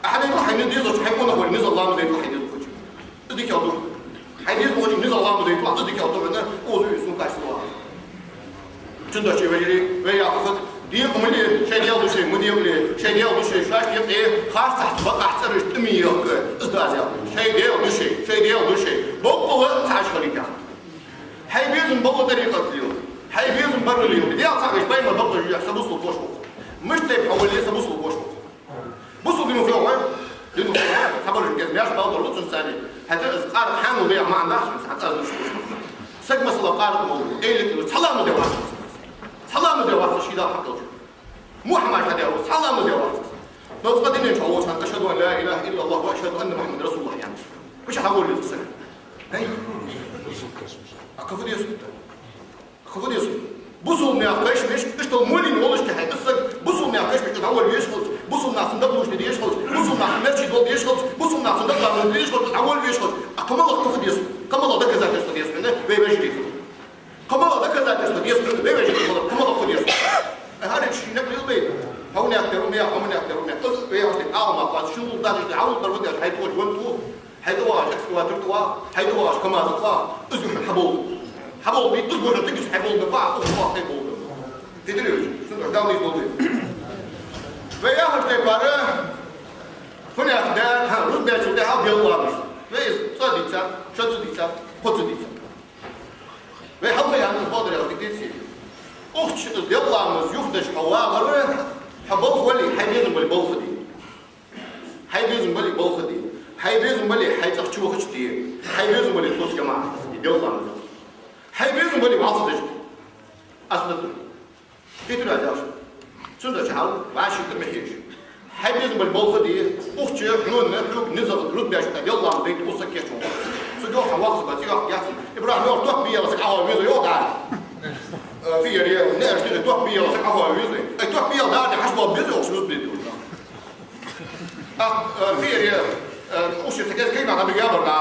Ахьа дайтал хьай низ дезалча, хьай къонах вале, низагӀа ламаз дайтал хьай дезал хуча. Из дикагӀа да. Хьай дезал вале, низагӀа ламаз дайтал, из дикагӀа да, вӀана оза ве сункаш сала. Цудухьа, вежарий, вай яхар, декъа ма ле, шоай Даьла душей ма декъале, шоай Даьла душей шоашта юкъе, харцахьа бакъахьа цӀераш тӀа ма ехка, из да аз яхар. Шоай Даьла душей, шоай Даьла душей, боккъала цхьа хилийта. Хьай безам бола тӀарикъат лела, хьай безам барра лела, Даьла цхьаъ веш, пайхамар бакъдолаш веш, са бусалба воша ва. Мишта тайпа хьо вале а, са бусалба воша ва. Бусалба дин фу йоах вай? Дин фу йоах вай? Цхьабараш геза маьрша бала дар луцун царни. ХӀаьта из къаракъ хьанал да яха маӀан дац, цхьа цӀаз луш. Саг масала къаракъ ма вий, эйлик ма вий, цхьа ламаз де вац. Цхьа ламаз де вац, ший Дала хьакъ долча. Мухьаммад хьадаьр ва, цхьа ламаз де вац. Но цкъа динен чу волча хана: «أشهد أن لا إله إلا الله وأشهد أن محمدا رسول الله», яхаш. Мишта хьавола веза саг? ХӀай? А кафу деза хӀаьта? Ховргда из. Бусалба наьха кхайкамаш, иштта моллин волаш кхайкар саг, бусалба наьха кхайкамашта дӀаволла везаш хилча, бусалба нах цунна дакъа луш де дезаш хилча, бусалба нах цунна мерчи дола дезаш хилча, бусалба нах цунна дакъа луш де дезаш хилча, из дӀаволла везаш хилча, а кхы малагӀа кафу деза, кхы малагӀа доказательство деза хьона, вай вежарий хилар? Кхы малагӀа доказательство деза хьона, вай вежарий хилар, кхы малагӀа кафу деза? Ай, хӀара ший наг лелабе. Хьо ма наькъ тера ва ма яхь, хьо ма наькъ тера ва ма яхь. Из вай хьо ший Ӏаламат вац, ший гӀулакх дажаш, хьа гӀулакх дар ва деш, хьай тхо ван тхо. Хьай тӀа вагӀаш экскаватор тӀа вагӀа, хьай тӀа вагӀаш КамАЗ тӀа вагӀа, из юххьанца хьаболх. Хьаболх, из бухьан тӀа гиша хьаболх, бахьа, ух, бахьа, хьаболх. Ти дилла веза, цудухьа Дала нийса долда вай. Вай яхача тайпара, фуннагӀа да, хӀа, рузбаьчул тӀехьагӀа белла ламаз. Вай из цкъа дийцад, шозза дийцад, кхозза дийцад. Вай хьалха яхар из бакъдар яхаш дика деций? Укх чу из белла ламаз юхадеш хьо вагӀар, хьа балха вале, хьай безам бале балха де. Хьай безам бале балха де. Хьай безам бале хьай цӀагӀа чувахача де. Хьай безам бале цо цу жамаӀатаца де, белла ламаз. Хьай безам бале валца деш. Аз да. Хетар аз яхаш. Цудухьа хьал вӀаши тӀа ма хьежа. Хьай безам бале балха де. Укх чу хьона, хьога низагӀа рузбаьчул тӀехьагӀа белла ламаз дайта укх саг кийчо. Цу духьа вахса бац, йоах яц. ИбрахӀим, йоах, тох бе яла саг Ӏохоаве веза, йоах, да. Э, фиер е, не, аш тӀехьа тох бе яла саг Ӏохоаве веза. Ай, тох бе яла дӀа хьаш бал беза, йоах, рузбе де. А, э, фиер е, э, уж ца кез кайна набига бар на,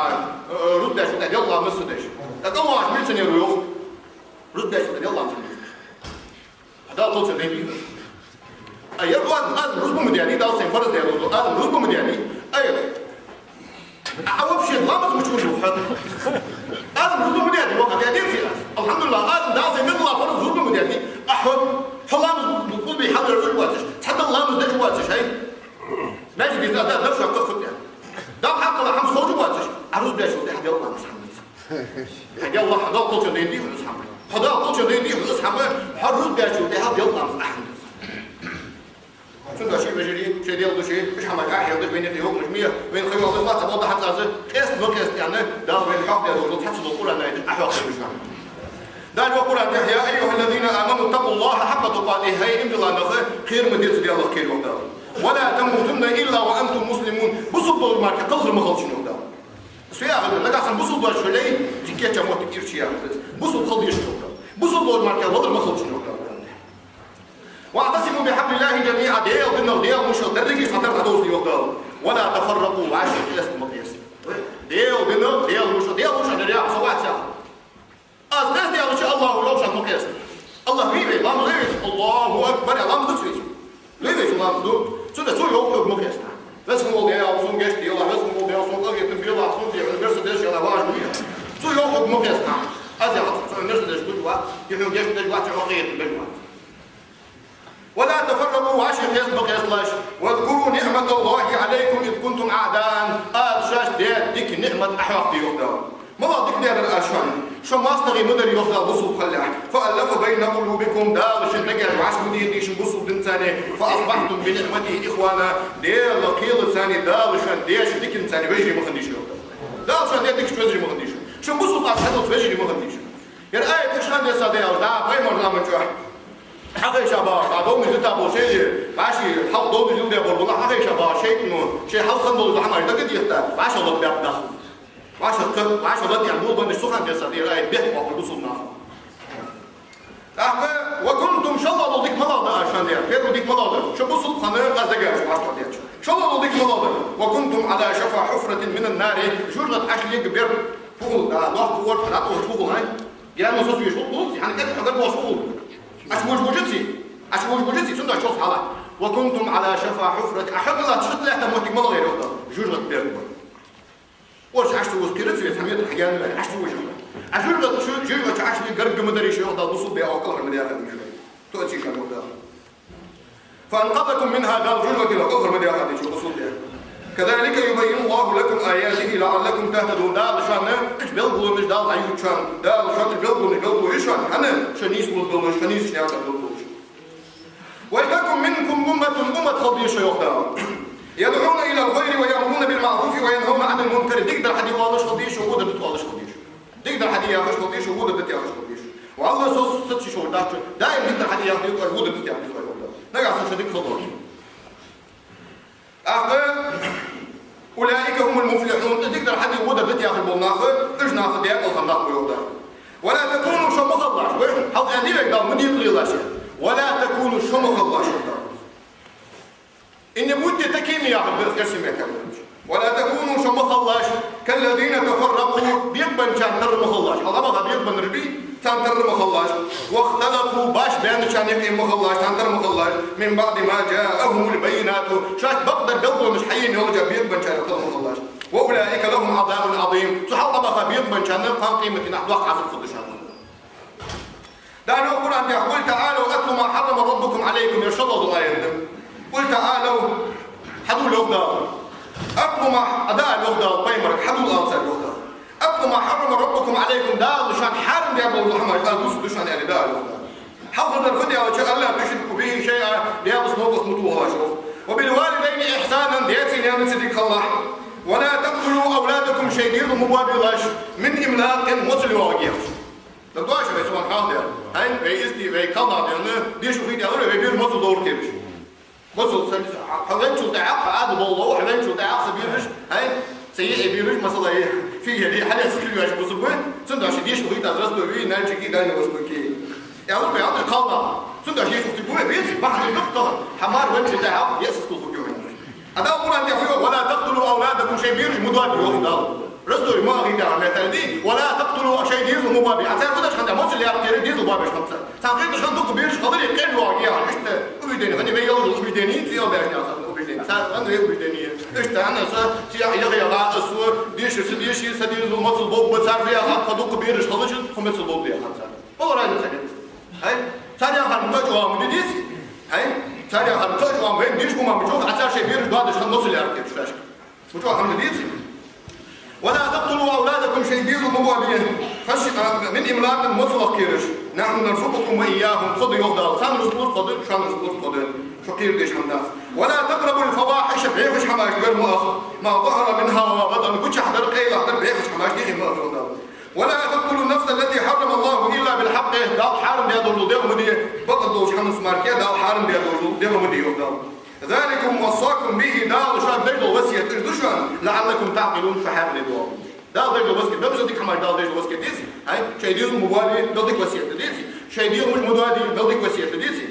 э, рузбаьчул тӀехьагӀа белла ламаз ца деш. Так Аллахӏ милиционер ва, йоах. Рузбаьчул тӀехьагӀа белла ламаз ца деш. Дала кхолча дайна дий хьона из. Ай, я, аз, аз рузба ма даьдий, Дала сайна фарз даь дола, аз рузба ма даьдий. Ай, а, а вообще ламаз мича ва хьона? Аз рузба ма даьдий, ва, даьдеций аз? Алхьамдулиллахӏ, аз Дала сайна мел дола фарз рузба ма даьдий. А хьо, хьо ламаз къулбехьа хьалверзаш воацаш, цхьадола ламаз деш воацаш, хӀай? Маьждиге из аз да дарша кхы а фу тӀехь. Дала хьакъала хӀама схожа воацаш, а рузбаьчул тӀехьагӀа белла ламаз хьанца. Хьай Аллахӏ, хьо Дала кхолча дайна дий хьона из хӀама. Хьо Дала кхолча дайна дий хьона из хӀама, хьо рузбаьчул тӀехьагӀа белла ламаз ахьанца. Цудухьа, вежарий, шоай Даьла душей, уж хӀамаш Ӏохьедеш, вайна юкъе йокъаш ма я, вайна хайвал из ма ца болда хьанца аз, къеста ма къеста аьнна, Дала вайна хьоахадаь дола цхьацца дола Къуръан аят Ӏохьоахаду шоана. Дала йоах Къуръан тӀа: «يا أيها الذين آمنوا اتقوا الله حق تقاته», хӀай иман дилла нах, кхера ма деза Даьлах кхера, йоах Дала. «ولا تموتن إلا وأنتم مسلمون», бусалба долча мара кхалхар ма хилда шун, йоах Дала. Со яхар да, нагахьа санна бусалба доацаш хуле, дикка кийча моттиг ирча яхар да из. Бусалба хила дезаш хилда. Бусалба долча мара валар ма хилда шун, йоах Дала. «واعتصموا بحبل الله جميعا», Даьла динах, Даьла вошах деррига цхьатарра дӀадовзалда, йоах Дала. «ولا تفرقوا», вӀаши къеста ма къеста. Даьла динах, Даьла вошах, Даьла вошах деррига со вац яхар. Аз къеста аьлча, Аллахӏ йоах шоана ма къеста. Аллахӏ вий вай, ламаз лой вай? Аллахӏу акбар, ламаз ду вай? Лой вай ламаз? Ду. Цудухьа цо йоах хьога ма къеста. Веза хинна вола Даьла, сона гешт делахь, веза хинна вола Даьла, сона къахетам белахь, сона дехьа Мерседес яла важа вий. Цо йоах хьога ма къеста. Аз яхац, сона Мерседес гуш вац, дехьа гешт деш вац, хьо къахетам беш вац. «ولا تفرقوا», вӀаши къеста ма къесталаш. «واذكروا نعمة الله عليكم إذ كنتم أعداء». Аз шоашта даь дика ниӀмат Ӏохьоахаде, йоах Дала. МалагӀа дика даьдар аз шоана? Шо моастагӀий ма дар, йоах Дала, бусалба хилалехь. «فألف بين قلوبكم», Дала шун дегаш вӀашагӀ ма дийхадий шун бусалба динца. «فأصبحتم بنعمته إخوانا», Даьла кхелаца Дала шоана даьча диканца вежарий ма хиннадий шо, йоах Дала. Дала шоана даь дикача вежарий ма хиннадий шо. Шун бусалба аз хьадоаца вежарий ма хиннадий шо. Ер аят кхы шоана десса да аьлча, дӀа пайхамара заман чу хьахайша багӀаш, дӀа довнаш дита бола шоай, вӀаши хьалха довнаш дилла болаш бола хьахайша багӀаш шайтӀано, шоай хьалха хинна долаш дола хӀамаш дагадехийта, вӀашагӀлакхбаьб нах. ВӀашагӀкхетта, вӀашагӀлатта яхаш бола бандаш цу хана беса дера, ай, бехк боаккхар бусалба наха. ТӀаккха: «وكنتم», шоллагӀа дола дика малагӀа да шоана, дера. Первый дика малагӀа да? Шо бусалба хинна къаьстта дагадеш, вӀаштӀехьа деча. ШоллагӀа дола дика малагӀа да? «وكنتم على شفا حفرة من النار». ЖожагӀате Ӏочулегга бер фу хул, да, дохка орта хьатӀа хул, фу хул, хӀай? Генна сосвеш хул, хул, хӀана кӀезига хьо гаргало хул? Ӏочувужа вужаций? Ӏочувужа вужаций? Цудухьа чӀоагӀа хьалха. «وكنتم على شفا حفرة». Ӏа хьатӀалатта, хьатӀалатта моттиг малагӀа яр йоах Дала? ЖожагӀате бер. Оаш Ӏочувужа кхераций вай, цхьа метр хьагенна вай, Ӏочувужа. Ӏа жожагӀате чу, жожагӀате чу Ӏочуле гаргга ма дарий шо, йоах Дала, бусалба бе оаккхал хӀама дехар ма дий шо. Тоъаций шоана, йоах Дала. «فأنقذكم منها», Дала жожагӀатера оаккхал хӀама дехар ма дий шо, бусалба бе. «كذلك يبين الله لكم آياته لعلكم تهتدون». Дала шоана уж белгалонаш Дала хьаювц шоана. Дала шоана уж белгалонаш белгалйоаккх шоана, хӀана шо нийса лургдолаш, шо нийсача наькъа тӀа лургдолаш. «ولتكن منكم أمة», уммат хила деза шоана, йоах Дала. «يدعون إلى الخير ويأمرون بالمعروف وينهون عن المنكر». Дикадар хьаде воалаш хила деза шо, водар дита воалаш хила деза шо. Дикадар хьаде яхаш хила деза шо, водар дита яхаш хила деза шо. Валлахӏи, со саций шо дац, даим дикадар хьаде яхаш деза, водар дита яхаш деза шо. Нагахь санна шо дика хила лоархӀ. ТӀаккха: «أولئك هم المفلحون». Дикадар хьаде, водар дита яхаш бола нах, уж нах декъала хинна нах ба, йоах Дала. «ولا تكونوا», шо ма хилалаш, вай, хьалха аьннадий вайга Дала, ма декъалъелаш. «ولا تكونوا», шо ма хилалаш, йоах Дала. «И не будьте такими», яхар да, эрсий меттала. «ولا تكونوا», шо ма хилалаш, «كالذين تفرقوا», бекъабенначарна тара ма хилалаш. Хьалха баха бекъабеннараш бий, царна тара ма хилалаш. «واختلفوا», башха баьнначарна юкъе ма хилалаш, царна тара ма хилалаш. «من بعد ما جاءهم البينات», шоашта бакъдар белгалонаш хьаена йолча бекъабенначарна тара ма хилалаш. «وأولئك لهم عذاب عظيم». Цу хьалха баха бекъабенначарна кхоана къематдийнахьа доккха Ӏазап хургда шоана. Дала йоах Къуръан тӀа: «قل تعالوا أتل ما حرم ربكم عليكم», ер шоллагӀа дола аят да. «قل تعالوا», хьадувла, йоах Дала. «أتل ما», а, дӀаала, йоах Дала, пайхамарга, хьадувла, ала царга, йоах Дала. «أتل ما حرم ربكم عليكم», Дала шоана хьарам даь дола хӀамаш аз дувцаргда шоана, аьнна, дӀаала, йоах Дала. Хьалхардар фу да аьлча: «ألا تشركوا به شيئا», Даьлаца новкъост ма тоха, йоах. «وبالوالدين إحسانا», даьцеи наьнацеи дика хилалахь. «ولا تقتلوا أولادكم», шоай дезал ма боабелаш, «من إملاق», моцал йоагӀаргйолаш. Дар дош вай цунах хьалха даьр. ХӀай, вай истий, вай кхалнах денна, деша хий тӀа лур, вай бераш моцал довр кхераш. Моцал са, хьа венначул тӀехьагӀа, хьа Ӏадат бола лов, хьа венначул тӀехьагӀа са бераш, хӀай, са йиӀий бераш, масала, фийхьарий, хьалаьца хила везаш бусалба, цудухьа деша хий тӀа Ростове, Нальчике, Дальний Востоке. Аьлар вай хьалха кхалнах. Цудухьа деша хий тӀа вай, веций, бахьан деш дац тхо. Хьа мар венначул тӀехьагӀа, е са скул хургйолаш. А Дала Къуръан тӀа фу йоах: «ولا تقتلوا أولادكم», шоай бераш ма доабе, йоах Дала. Ростове ма хий тӀа меттала дий: «ولا تقتلوا», шоай дезал ма боабе. А цар фу деш хиннад, моцал яхар, дезал боабеш хиннаб цар. Царна хеташ хиннад дукха бераш хиларе къел йоагӀаргйолаш. Иштта убеждени, хӀана вай йолаш дола убеждени, цу йолаш баьхкинех убеждени. Цар хӀана вай убеждени. Иштта хӀана со, цу яха, яха, яха, аз со, деша са деший, са дезал моцал бовргба, цар фу яхар, тха дукха бераш хилча, тхо моцал бовргда яхар цар. Мала разница хет? ХӀай? Цар яхар ма кхоачча ма де дезий? ХӀай? Цар яхар ма кхоачча, вай деша хӀама ма чӀоагӀа, а цар шоай бераш доадеш хиннад моцал яхар кхераш. Ма чӀоагӀа хӀама де дезий? «ولا تقتلوا أولادكم», шоай дезал ма боабе, «خشية، а, من إملاق», моцалах кхераш. «نحن نرزقكم وإياهم», тхо да, йоах Дала, царна рузкъа лургда тхо, шоана рузкъа лургда тхо, шо кхерадеш хӀама дац. «ولا تقربوا الفواحش», бӀехача хӀамашта гар ма аха, «ما ظهر منها وما بطن», гучахьа дар, къайлагӀа дар, бӀехача хӀамашта юхе ма аха, йоах Дала. «ولا تقتلوا النفس التي حرم الله إلا بالحق», Дала хьарам даь дола дегӀ ма де, бакъ долча хӀаманца мара, Дала хьарам даь дола дегӀ ма де, йоах Дала. «ذلكم وصاكم به», Дала шоана деш дола васкет уж да шоана, «لعلكم تعقلون», шо хьаькъал де доагӀа. Дала деш дола васкет, Дала шоана дика хӀамаш, Дала деш дола васкет деций? ХӀай, шоай дезал ма боабе, Дала дика васкет даьд деций? Шоай дегӀамаш ма доаде, Дала дика васкет даьд деций?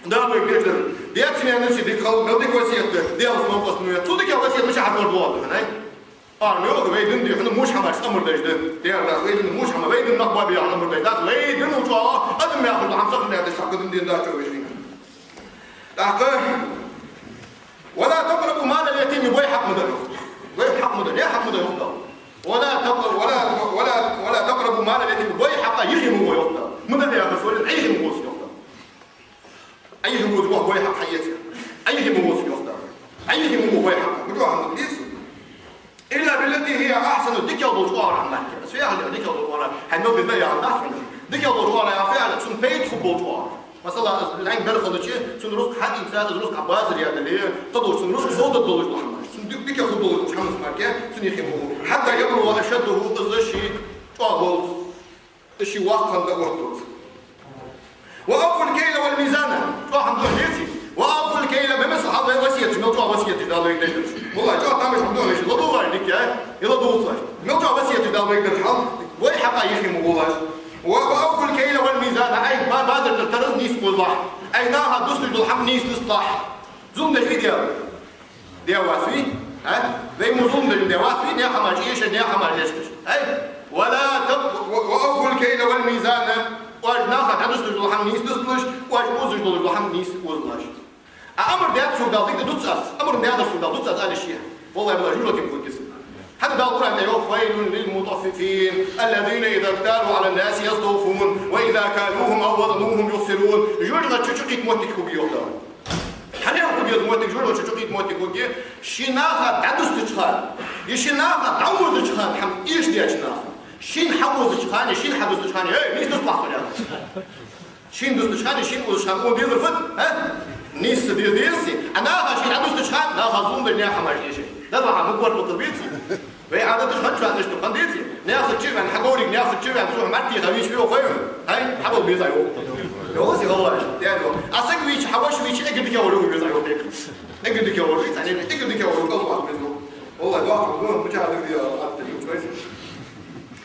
Дала вайга деш дар: даьцеи наьнацеи дика хила, Дала дика васкет да, Даьлаца новкъост ма ве. Цул дикагӀа васкет мичахьа хургда, хӀай? Ара, йоах, вай дин дий хьона муш хӀамаш амар деш да. Дера дац, вай дин муш хӀама, вай дин нах боабе яхаш амар деш дац. Вай дин ва чӀоагӀа, адам яхаш дола хӀама сохранять деш, сахка дин дин дац чӀоагӀа вай дин. ТӀаккха: «ولا تقربوا مال اليتيم», бой хьакъ ма дара, йоах. Бой хьакъ ма дара, е хьакъ ма дара, йоах Дала. «ولا تقر-، ولا، ولا، ولا تقربوا مال اليتيم», бой хьакъа йихье ма гӀо, йоах Дала. Ма дара яхар, сорин, Ӏайхе ма гӀо, йоах Дала. Ӏайхе ма гӀо, бой хьакъ хьаэца. Ӏайхе ма гӀо, йоах Дала. Ӏайхе ма гӀо, бой хьакъа. Ма чӀоагӀа хӀама деций? «إلا بالتي هي أحسن», дикагӀа долча оагӀорахьа мара. Аз фу яхилга, дикагӀа долча оагӀорахьа, хьай мел деза яхар дац хьона. ДикагӀа долча оагӀорахьа яхар фу яхилга, цунна пайда хургболча оагӀорахьа. Масала, аз лаьнга бер хилча, цунна рузкъа хьабазар яр дале, кхыдолча цунна рузкъа совдоалаш дола хӀамаш. Цунна дика, дика хургдолаш хӀаманца мара, цунна йихье ма гӀо. «حتى يبلغ أشده», из ший чӀоагӀа волча, из ший воккха хинна тӀаоттаволча. «وأوفوا الكيل والميزان», чӀоагӀа хӀама да, деций? «وأوفوا الكيل», мел масала хьалха васкеташ, мел чӀоагӀа васкеташ Дала вайга деш дар. Валлахӏи, чӀоагӀа тамаш хӀама да, веший, ладувгӀаш дика, е ладувгӀаш. Мел чӀоагӀа васкет дала вайга дар хьал, вай хьакъа йихи ма гӀолаш. «وأوفوا الكيل والميزان», ай, ба-, базар тӀара тараз нийса кхозалахь. Ай, наха дусташ дола хӀама нийса дусталахь. Зулам деш вий Даьла? Даьла вац вий? А? Вай мо зулам деш Даьла вац вий? Наьха хӀамаш эша, наьха хӀамаш эшаш. Ай? «ولا تب-, و-, وأوفوا الكيل والميزان». Оаш наха дӀадусташ дола хӀама нийса дусталаш, оаш озаш дола хӀама нийса озалаш. А амар даьд сога Дала, дика дувц аз, амар даьд сога Дала, дувц аз, аьле ший. Валлахӏи, валлахӏи, жожагӀате хургья из. ХӀана Дала Къуръан тӀа йоах: «ويل للمطففين الذين إذا اكتالوا على الناس يستوفون وإذا كالوهم أو وزنوهم يخسرون». ЖожагӀате чу чукхийта моттиг хургья, йоах Дала. ХӀана хургья из моттиг, жожагӀате чу чукхийта моттиг хургья? Ший наха дӀадустача хана, е ший наха дӀаозача хана хӀама эшадеча наха, шийна хьаозача хана, е шийна хьадустача хана, эй, нийса дусталахь сона, яхаш. Шийна дустача хана, шийна озача хана, оза дезар фуд, а? Нийса деза деза. А наха шийна дустача хана, наха зулам деш, наьха хӀамаш эша. Дала хьа мукъ варх бакъал беций? Вай Ӏадаташ хӀанз чу хӀанаш ду, хӀана деций? Наьха саг чу ваьнна, хьагоре, наьха саг чу ваьнна, цо хӀама тӀехьа вийча вий хой, хӀай, хьабала беза йоах. Йоах, си гӀалгӀай, яр йоах. А саг вийча, хьа воша вийча, эггара дикагӀа вар беза йоах. Эггара дикагӀа вар, цхьанне, эггара дикагӀа вар, кӀалвах беза йоах. Валлахӏи, дохк хьо, мичахьа дагадеа, атта ю, чойс.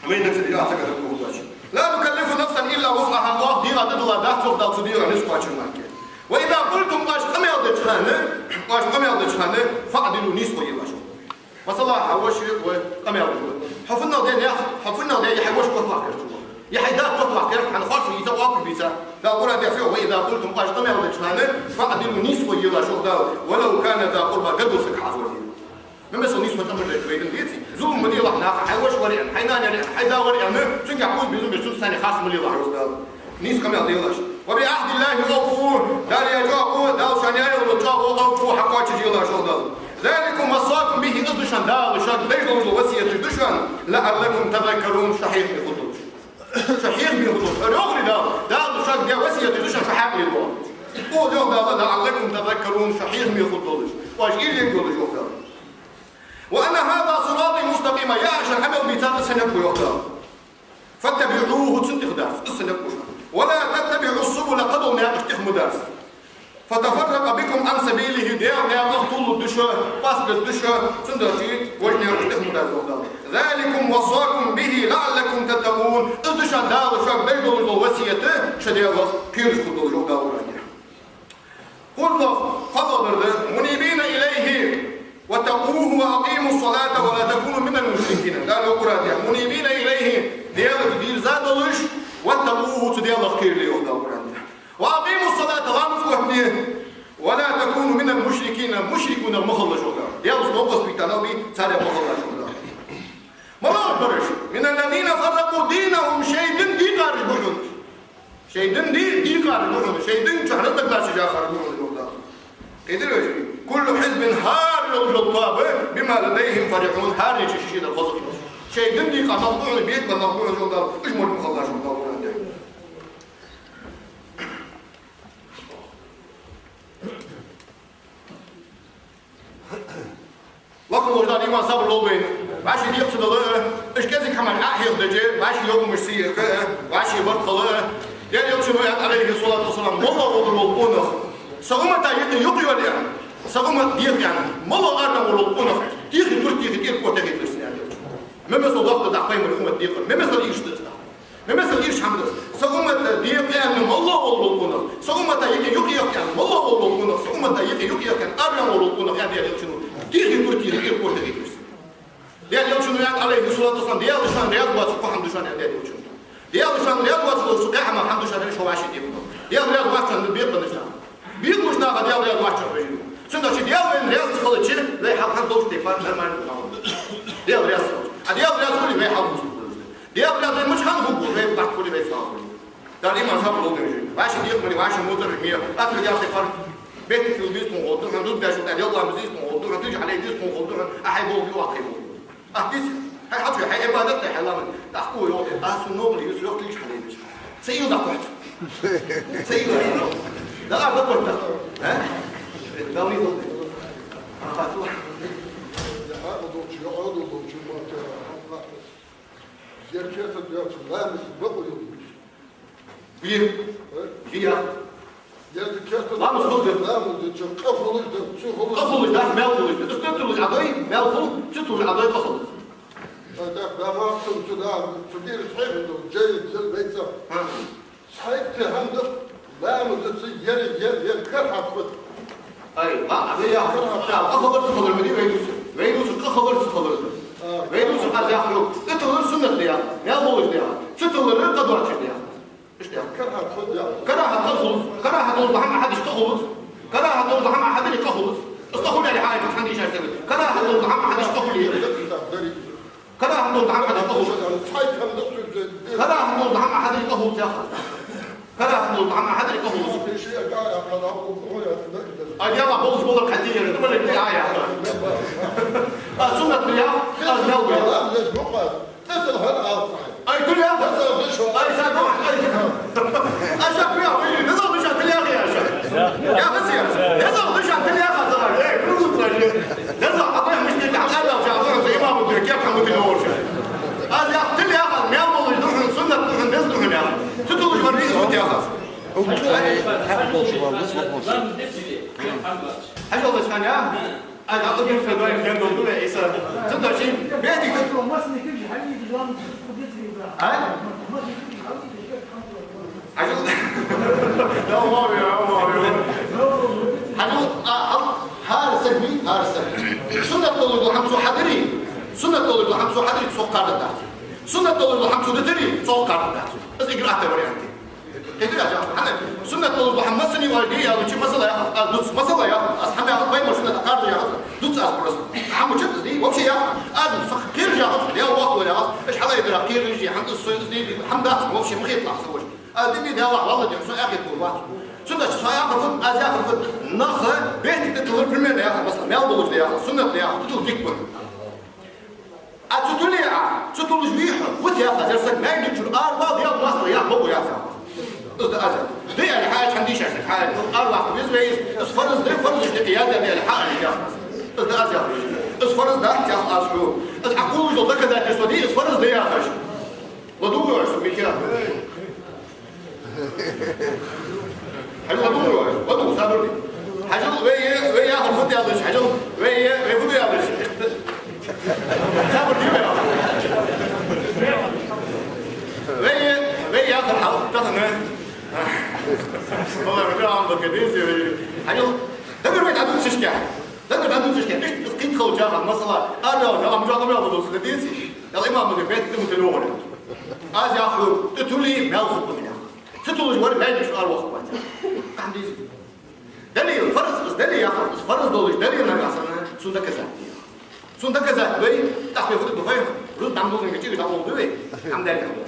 Вай нагахь санна яхар ца хетар хургдац. «لا نكلف نفسا إلا وسعها», оаха дегӀа дӀадала дац, цох Дала цу дегӀа низ кхоачаргмац. «وإذا قلتم», оаш къамаьл деча хана, оаш къамаьл деча хана, «فاعدلوا», нийса хьо елаш. Масала, хьа воша ва, къамаьл ду. Хьо фуннагӀа де наьха, хьо фуннагӀа де, е хьай воша котваккхар цо, е хьай да котваккхар, хьа харц ва из, оапаш бийца. Дала Къуръан тӀа йоах: «وإذا قلتم», оаш къамаьл деча хана, «فاعدلوا», нийса хьо елаш, йоах Дала, «ولو كان ذا قربى», гаргара саг хьазор. Ма масала, нийса хьо тӀа ма дайта, вай дин деций? Зулам ма делахь наха, хьай воша вар аьнна, хьай нана вар аьнна, хьай да вар аьнна, цунгахьа оза безам беш, цунца цхьанне харц ма лелахь, йоах Дала. Нийса къамаьл делаш. «وبعهد الله أوفوا», Дала яь чӀоагӀо, Дала шоана яь йола чӀоагӀо, «أوفوا», хьакхоачаш елаш, йоах Дала. «ذلكم وصاكم به», из да шоана Дала шуга деш дола васкет да шоана, «لعلكم تذكرون», шо хьехаме хургдолаш. Шо хьехаме хургдолаш. Ара йоахарий Дала, Дала шуга даь васкет да шоана, шо хьаькъале доагӀа. О, йоах Дала, «لعلكم تذكرون», шо хьехаме хургдолаш. Оаш уйла ергдолаш, йоах Дала. «وأن هذا صراطي مستقيما», яхаш Ӏамал бийца да са никъ, йоах Дала. «فاتبعوه», цунна тӀехьа дарца, из са никъ ба шоана. «ولا تتبعوا السبل», кхыдола наькъаш тӀехьа ма дарца. «فتفرق بكم عن سبيله», Даьла наькъах тувларгда шо, паскаргда шо, цудухьа важа наькъаш тӀехьа ма дарца, йоах Дала. «ذلكم وصاكم به لعلكم تتقون», из да шоана Дала шуга деш дола васкет, шо Даьлах кхераш хургдолаш, йоах Дала Къуръан тӀа. КхоалагӀдар да: «منيبين إليه واتقوه وأقيموا الصلاة ولا تكونوا من المشركين». Дала йоах Къуръан тӀа: «منيبين إليه», Даьлага дерза долаш, «واتقوه», цу Даьлах кхерале, йоах Дала Къуръан тӀа. «وأقيموا الصلاة», ламаз оттаде, «ولا تكونوا من المشركين», мушрикунех ма хилалаш, йоах Дала. Даьлаца новкъост битта нах бий, царех ма хилалаш, йоах Дала. МалагӀаш бараш? «من الذين فرقوا دينهم», шоай дин дийкъараш ба хьона. Шоай дин ди-, дийкъараш ба хьона, шоай дин чу разногласеш яхараш ба хьона, йоах Дала. Кхетарий вай? «كل حزب», хӀара йолаш йола тоаба, «بما لديهم فرحون», хӀаране ший-ший дар хоза хилар. Шоай дин дийкъа нах ба хьона, бекъа ба нах ба хьона, йоах Дала, уж морг ма хилалаш, йоах Дала Къуръан тӀа. Лакха волча Дала иман, сабар лолда вайна. ВӀаши декъа ца дала, уж кӀезига хӀамаш Ӏохьехадича, вӀаши йокъамаш сийха, вӀаши барт хила. Даьла Элчано аьннад, Ӏалайхи ссалату вассалам, моллагӀа волаш вола къонах са уммата юкъе юкъ йоале, са уммат деха, аьнна, моллагӀа арра волаш вола къонах тӀехье тур тӀехье тӀера кӀорта хетар цунна, аьннад Элчано. Ма масала дохк да пайхамара уммат декъар, ма масала ирча да из. Ма масала ирча хӀама да из. Са уммат декъа аьнна, моллагӀа волаш вола къонах, са уммата юкъе юкъ еха аьнна, моллагӀа волаш вола къонах, са уммата юкъе юкъ еха аьнна, арра волаш вола къонах, аьннад Элчано, тӀехье тур тӀехье тӀера кӀорта хетар цунна. Даьла Элчано аьннад, Ӏалайхи ссалату вассалам, Даьла шоана раьза воацар фу хӀама да шоана, аьннад Даьла Элчано. Даьла шоана раьза воацар долаш цу кхаь хӀамах хӀама да шоана, аьнна, шо вӀаши декъа. Даьла раьза вац шоана бекъа болча наха. Бекъа болча наха Даьла раьза вац шоана, вежарий. Цудухьа Даьла вайна раьза ца хилча, вай хьал хӀанз долча тайпара нормально хургда. Даьла раьза ца хилча. А Даьла раьза хуле, вай хьал хӀанз хургда. Даьла раьза вай мича хана хургва, вай бахьан хуле, вай цхьан хуле. Дала иман, сабар лолда вайна. ВӀаши декъа ма де, вӀаши мозараш ма е. Аз ма дехке пар. Бетта тила беза тхона ховргда хьона, дуда беш ва тӀа, делкъа ма зийза тхона ховргда хьона, тиже хьале деза тхона ховргда хьона, а хьай болх бе, а хьай болх бе. Ахь диц, хьай хьачу, хьай Ӏибадат, хьай ламаз. ТӀаккха кхо йоах, аз цу новкъа юс йоах, тиже хьале деза. Ца ил дӀакхоач. Ца ил. Да, а, да, да. А? Дала нийсалда. Ахатла. Зеркеца дверцу ламаз бакъу юлдуш. Е. Е. Ламаз хул деза. Ламаз деза, къа хулаш да, цу хулаш. Къа хулаш да, маьл хулаш да. Из тӀа туллаш Ӏа дой, маьл хул, цу туллаш Ӏа дой, къа хул. Ай, так, да, ма, цу, цу, да, цу бир цхьайх да, жай, жай, вайца. Ха. Цхьайх те хӀама да, ламаз да, цу ер, ер, ер, кара хьатхуд. Ай, ма, а, вай я, кара хьатхуд. Къа хулар, цу хулар, ма дий, вай дувц. Вай дувц, къа хулар, цу хулар. А. Вай дувц, къа зяхьу. Из туллар суннат да яхар. Маьл хулаш да яхар. Цу туллар къа доацаш да яхар. Иштта. Карахьат хул, я. Карахьат къа хул, карахьат долаш дола хӀама Ӏа хьадеш къа хул. Карахьат долаш дола хӀама Ӏа хьадеш къа хул. Из къа хул аьле хьа, хӀанз дийшар саг. Карахьат долаш дола хӀама Ӏа хьадеш къа хул. Карахьат долаш дола хӀама Ӏа хьадеш къа хул. Карахьат долаш дола хӀама Ӏа хьадеш къа хул, яхар. Карахьат долаш дола хӀама Ӏа хьадеш къа хул. А дела болаш болар хьадийяр, ма ле, а, яхар. А суннат да яхар, а маьл да яхар. Ай, тилла яхар. Ай, са, ай, ай. Ай, са, ай. Ай, са, прям, ай, дезал дувца тилла яхар, яхаш. Я, хасия. Дезал дувца тилла яхар, са. Эй, прям, ай. Дезал, а, ай, мишта, а, ай, ай, ай, имам, ай, кеп, хӀама тилла яхар. Аз яхар тилла яхар, маьл болаш да хьона, суннат да хьона, деза да хьона яхар. Цу туллаш вар веза вот яхар. Ай, хьакъ болча вар, веза вот болча. Хьажал, Лашхан, я? Ай, а, укх федоим хендол ду ве, Ӏийса. Цудухьа ший бетиг ду. А? Хьажал. Да, Аллаху, я Аллаху, я. Хьажал, а, а, хӀара саг вий, хӀара саг. Суннат долаш дола хӀама цо хьадаьрий, суннат долаш дола хӀама цо хьадаьрий, цох кхардар дац. Суннат долаш дола хӀама цо дитарий, цох кхардар дац. Из игра атта вариант. Хетар аз яхар, хӀана? Суннат долаш дола хӀама массане оалаш дий, аьлча, масала яхар, аз дувц, масала яхар, аз хӀама яхар, пайхамара суннат кхарда яхар, дувц аз просто. ХӀама чат из дий, вообще яхар, аз сох кхераш яхар, Даьла вахло яхар, аш хьалай дара кхераш яхар, хӀама из сой из дий, хӀама дац, вообще ма хеталахь со ваш. Аз дий, Даьла вахло дий, со ахет бу вац. Цудухьа со яхар фуд, аз яхар фуд, нах бетиг тӀа туллар примерно яхар, масала, маьл болаш да яхар, суннат да яхар, тӀа туллар дика ба. А цу тулле а, цу туллаш вий хьо, вот яхар, зер саг маьг дичура, ара вала, Даьла моастагӀа, яхар, бокъо яц яхар. Из да аз яхар. Дай аьле хьа, хӀанз дийшар саг хьа, ара вахта веза вай из, из фарз да, фарзашта юкъе яздаь да аьле хьа аьле яхар. Из да аз яхар. Из фарз дац яхар аз хьога. Из Ӏа кхувлаш дола доказательство дий, из фарз да яхаш. ЛадувгӀаш со, Митя. Хьажал, ладувгӀаш, ладувгӀ, сабар де. Хьажал, вай, вай яхар фуд аьлча, хьажал, вай, вай фуд аьлча. Сабар де, вай. Вай, вай яхар хьал, тахан. Валлахи, вай амда кадизи, вай. Хьажал, дагар вай дӀадувцаш кхы. Дагар дӀадувцаш кхы. Иштта из кхетар хилча, масала, ара вала, ам жоагӀа вала дувцаш, деций? Ял имам ма бетиг тӀа муталугӀар. Аз яхар, тӀа тулле маьл хул яхар. Цу туллаш вар маьл дича ара вахаргвац. Ахьа деза. Дале фарз, из дале яхар, из фарз долаш дале нагахь санна, цун доказать де яхар. Цун доказать дой, тӀаккха вай фуд дувцар, рузба дӀа ма дувцар, чӀир дӀа ма дувцар, хӀама дале хӀама.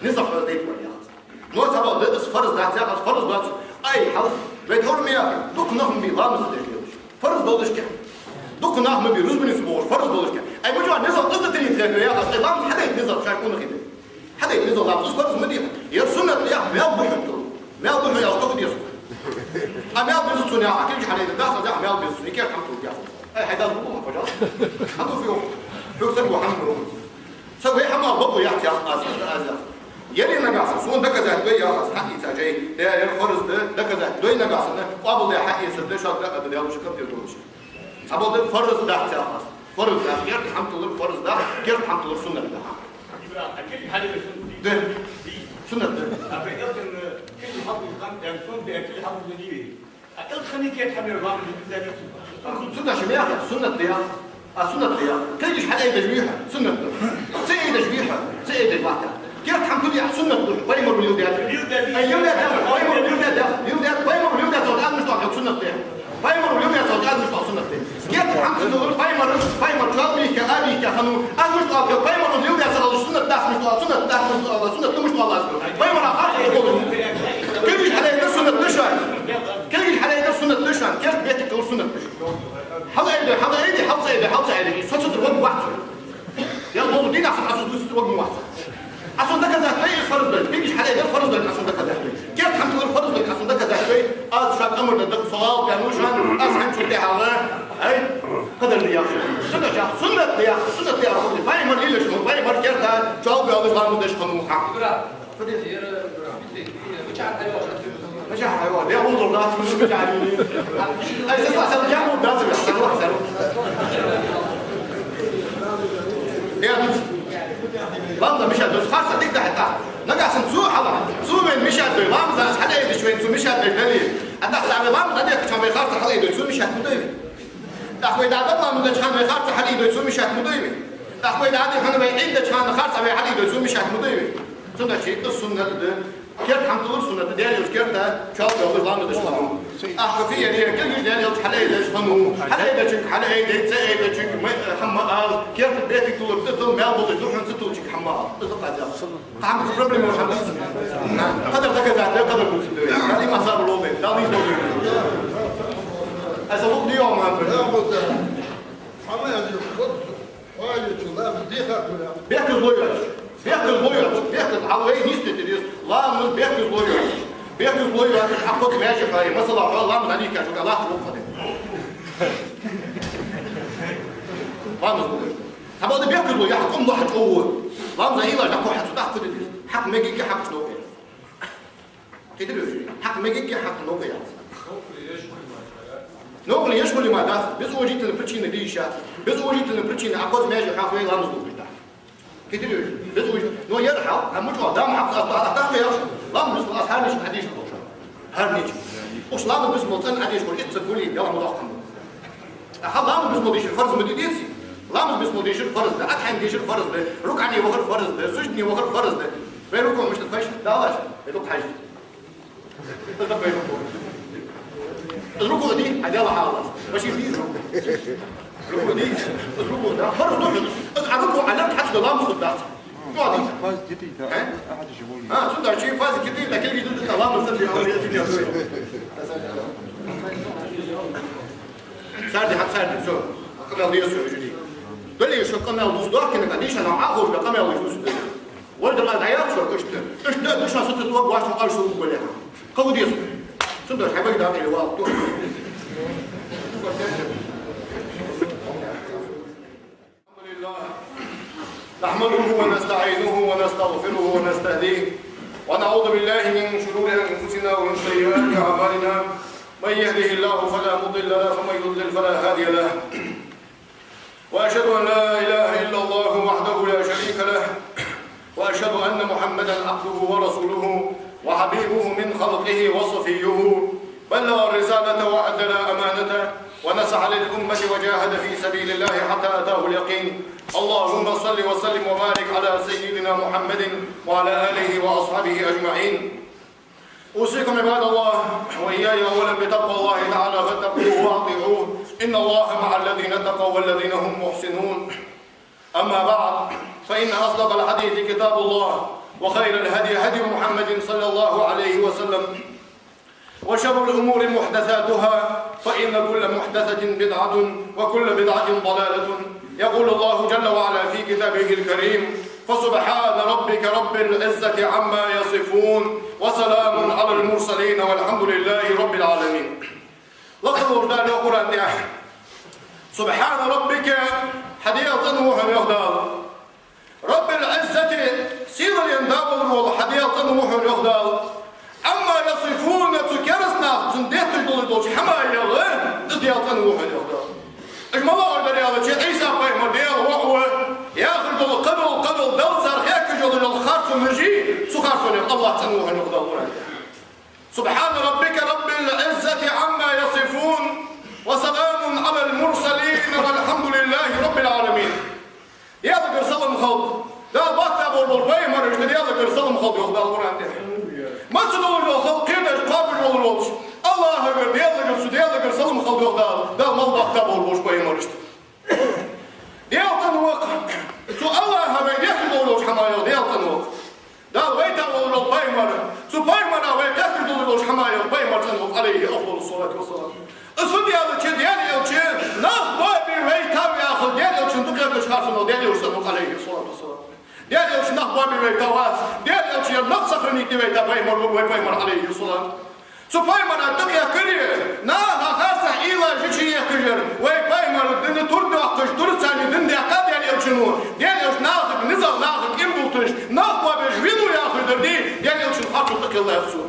НизагӀа фарз дайта вар яхар. Но цхьабакъда из фарз дац яхар, фарз дац. Ай, хьал, вай тхьовра ма яхар, дукха нах ма бий ламаз деш лелаш. Фарз долаш кхы. Дукха нах ма бий рузбане ца бохаш, фарз долаш кхы. Ай, ма чӀоагӀа низагӀа из да тилийта хетар яхар, ай, ламаз хьадайта низагӀа, шоай къонахий да. Хьадайта низагӀа ламаз, из фарз ма дий. Ер суннат да яхар, маьл ба хьона цун. Маьл ба хьона яхар, тоху деза. А маьл беза цунна яхар, кулгаш хьалъайдергдац аз яхар, маьл беза цунна, керда хӀама тулларгьяц. Ай, хьай дас бу, пожалуйста. Хьан ду фу йоах? Хьога саг ва хьан ма руху. Саг вай хӀама бокъо яц яхар аз, из да аз яхар. Яле нагахь санна, сона доказать дой яхар аз, хьаийца жай. Э, ер фарз да, доказать дой нагахь санна, къоабал даь хьаийцар да, шоана да, да, Даьла ша капир долаш. Цхьабакъда фарз дац яхар аз. Фарз дац, керда хӀама туллар фарз дац, керда хӀама туллар суннат да. Ибрахим, а кулгаш хьалъайдар суннат дий? Да. Суннат да. А бе элчан кулгаш хьалъайдар хан, дан сон бе кулгаш хьалъайдар дий? А кулгаш хьалъайдар ламаз дий? Цудухьа ма яхар, суннат да яхар. А суннат да яхар. Кулгаш хьалъайдеш вий хьо, суннат да. Ца айдеш вий хьо, ца айдеш вац. Керда хӀама тулле яхар суннат да, пайхамара леладаьд. Ай, леладаьд, пайхамара леладаьд, леладаьд, пайхамара леладаьд, цо дӀа мишта хьо суннат да. Пайхамара леладаьд, цо дӀа мишта хьо суннат да. Керда хӀама ца туллар пайхамара, пайхамар чоалбийхка, абийхка хиннав, аз мишта хьо, пайхамара леладаьд ца хилча суннат дац мишта хьо, суннат дац мишта хьо, суннат да мишта хьо аз. Пайхамара харц хӀама болаш. Кулгаш хьалъайдар суннат да шоана. Кулгаш хьалъайдар суннат да шоана, керда бетиг туллар суннат да шоана. Хьалъайде, хьалъайде, хьал ца айде, хьал ца айде. Со цу тӀа ваг вац. Ял боху дийнахьа со хьасус дус ваг ма вац. Аз сона доказать дой, из фарз дой. Кулгаш хьалъайдар фарз дой, аз сона доказать дой. Керда хӀама туллар фарз дой, аз сона доказать дой. Аз шоана амар дергда, со алапи ма ду шоана, аз хӀанз цу тӀехьагӀа. Ай, къадар да яхар. Суннат яхар, суннат да яхар, суннат да яхар. Пайхамар лелаш хиннав, пайхамар керда чоалбеш ламаз деш хиннав. Ха. Айва, де гӀулакх дац, муш мича дийна. Ай, са, са, са, я гӀулакх дац, са, са, са. Де, ламаза мишта дой, харцахьа дика дахьа тӀаккха. Нагахьа санна цо хьалха, цо вайна мишта дой, ламаза хьалъайдеш вайна цо мишта дой дале. ТӀаккха вай ламаза дехкача вай харцахьа хьалъайдой, цо мишта ма дой вай. ТӀаккха вай дӀа ламаза дехкача вай харцахьа хьалъайдой, цо мишта ма дой вай. ТӀаккха вай дӀа хьалха вай Ӏийда дехкача харцахьа вай хьалъайдой, цо мишта ма дой вай. Цудухьа из суннат да. Керда хӀама тулар суннат да, Даьла элчан керта чоалхе йоалаш ламаз деш хиннав. Ахка фиер е, кулгаш Даьла элча хьалъайдеш хиннав. Хьалъайдечунга хьалъайде, ца айдечунга ма, хӀама ала, керта бехк тулар тӀатул, маьл болаш духьал ца тулчунга хӀама ала. Из да къаьстта. Хьама проблема хӀама да. Кхадар доказать да, кхадар бувцаш да. Дала иман, сабар лолда, Дала нийсбала лолда. Аса лукъ дийо, ман. Хьама яжи, вот. Бехказло йоацаш. Бехказло йоацаш. Бехказ хьалвай нийсде деза. Ламаз бехказло йоацаш. Бехказло йоацаш, Ӏокхозза маьже хьоре. Масала, хьо ламаз дӀадийхкача, Аллахӏ воккха хинна. Ламаз ло. Хьабалда бехказло, яхь къам лохьа чӀоагӀа. Ламаз хьайилла, дӀакхухь цу тӀаккха фу де деза. Хьакъ мегига, хьакъ новкъа яц. Кхетадий вай? Хьакъ мегига, хьакъ новкъа яц. Новкъа еш хуле ма дац. Без уважительной причины де йиш яц. Без уважительной причины Ӏокхозза маьже хьоахаве ламаз лохаш да. Кхетадий вай? Без уважительной. Но яр хьал, а мучӀо, дам хьакъ ас, ас тахка яхаш. Ламаз бисмал ас хьарниш хьадийша долаш. Хьарниш. Уж ламаз бисмал цӀена хьадийша хул, итт саг гулий, Даьла ма дохкам. Аха, ламаз бисмал дийшар фарз ма дий, деций? Ламаз бисмал дийшар фарз да, Атхьият дийшар фарз да, рукуӀе вахар фарз да, сужуде вахар фарз да. Вай рукуӀ мишта да ховш, далаш, вай дукха хьажа. Из да вай рукуӀ. Из рукуӀ дий, а Даьла хьалас. Башир дий из рукуӀ. РукуӀ дий, из рукуӀ да. Фарз да, из а рукуӀ, а лерт хьац да ламаз хургдац. Фази китайта. А? Ахьадиш вули. А, цудухьа чи фази китайта, килги ду да ламаз сан, а, я, я, я. Сарди, хьа, сарди, всё. Къамаьл деза шо, жуди. Дале шо къамаьл дус дохкина, конечно, но ахур да къамаьл дус да. Вай да ма дӀаяхаш шо, иштта. Иштта да шо, со ца дог ваш, аш шо угбале. Кхы деза. Цудухьа хьабаг да или вал, то. الحمد لله. نحمده ونستعينه ونستغفره ونستهديه، ونعوذ بالله من شرور أنفسنا ومن سيئات أعمالنا. من يهده الله فلا مضل له، ومن يضلل فلا هادي له. وأشهد أن لا إله إلا الله وحده لا شريك له، وأشهد أن محمدا عبده ورسوله وحبيبه من خلقه وصفيه، بلغ الرسالة وأدى الأمانة ونصح للأمة وجاهد في سبيل الله حتى أتاه اليقين. اللهم صل وسلم وبارك على سيدنا محمد وعلى آله وأصحابه أجمعين. أوصيكم عباد الله وإياي أولا بتقوى الله تعالى فاتقوه وأطيعوه. إن الله مع الذين اتقوا والذين هم محسنون. أما بعد، فإن أصدق الحديث كتاب الله، وخير الهدي هدي محمد صلى الله عليه وسلم، وشر الأمور محدثاتها، فإن كل محدثة بدعة، وكل بدعة ضلالة. يقول الله جل وعلا في كتابه الكريم: فسبحان ربك رب العزة عما يصفون، وسلام على المرسلين، والحمد لله رب العالمين. Лакха волча Дала йоах Къуръан тӀа: سبحان ربك, хьа Даьла цӀена ва хьона, йоах Дала. رب العزة, сийлен Дала волаш вола хьа Даьла цӀена ва хьона, йоах Дала. عما يصفون, цу кераста наха цунна детташ долаш долча хӀамаех, из Даьла цӀена ва хьона, йоах Дала. Уж малагӀа дар аьлча, Ӏийса пайхамар Даьла воӀ ва яхаш дола, кхы дола, кхы дола, Дала цар хехкаш йола харцонаш, цу харцонех Аллахь цӀена ва хьона, йоах Дала Къуръан тӀа. سبحان ربك رب العزة عما يصفون، وسلام على المرسلين، والحمد لله رب العالمين. Даьлагара салам хилда. Дала бахта болаш бола пайхамарашта Даьлагара салам хилда, йоах Дала Къуръан тӀа. Массадолча халкъа кхеташ, кхоабаш волаш волча Аллахьагара, Даьлагара, цу Даьлагара салам хилда, йоах Дала. Дала мел бахта болаш болча пайхамарашта. Даьла цӀена ва-кх. Цу Аллахьа вайна дехкаш долаш долча хӀамаех Даьла цӀена ва-кх. Дала вайта волаш вола пайхамар, цу пайхамара вай кхехкаш долаш долча хӀамаех пайхамар цӀена ва-кх, عليه أفضل الصلاة والسلام. Из фу да аьлча, Даьла элча нах боабе вайтав яхаш, Даьла элчанна дукха кхехкаш харцонех Даьла элча цӀена ва-кх, عليه الصلاة والسلام. Даьла элча нах боабе вайтавац, Даьла элча нах сохранить де вайта пайхамар ва-кх вай пайхамар, عليه السلام. Цу пайхамара дукха кхехкар, наха харцахьа уйла йича ехкаш яр, вай пайхамар дина тур доаккхаш, тур царна дин даьккха Даьла элчано, Даьла элча нахага низагӀа, нахага иман буташ, нах боабеш венав яхаш дар дий, Даьла элчан харцо дукха хилла яц цо.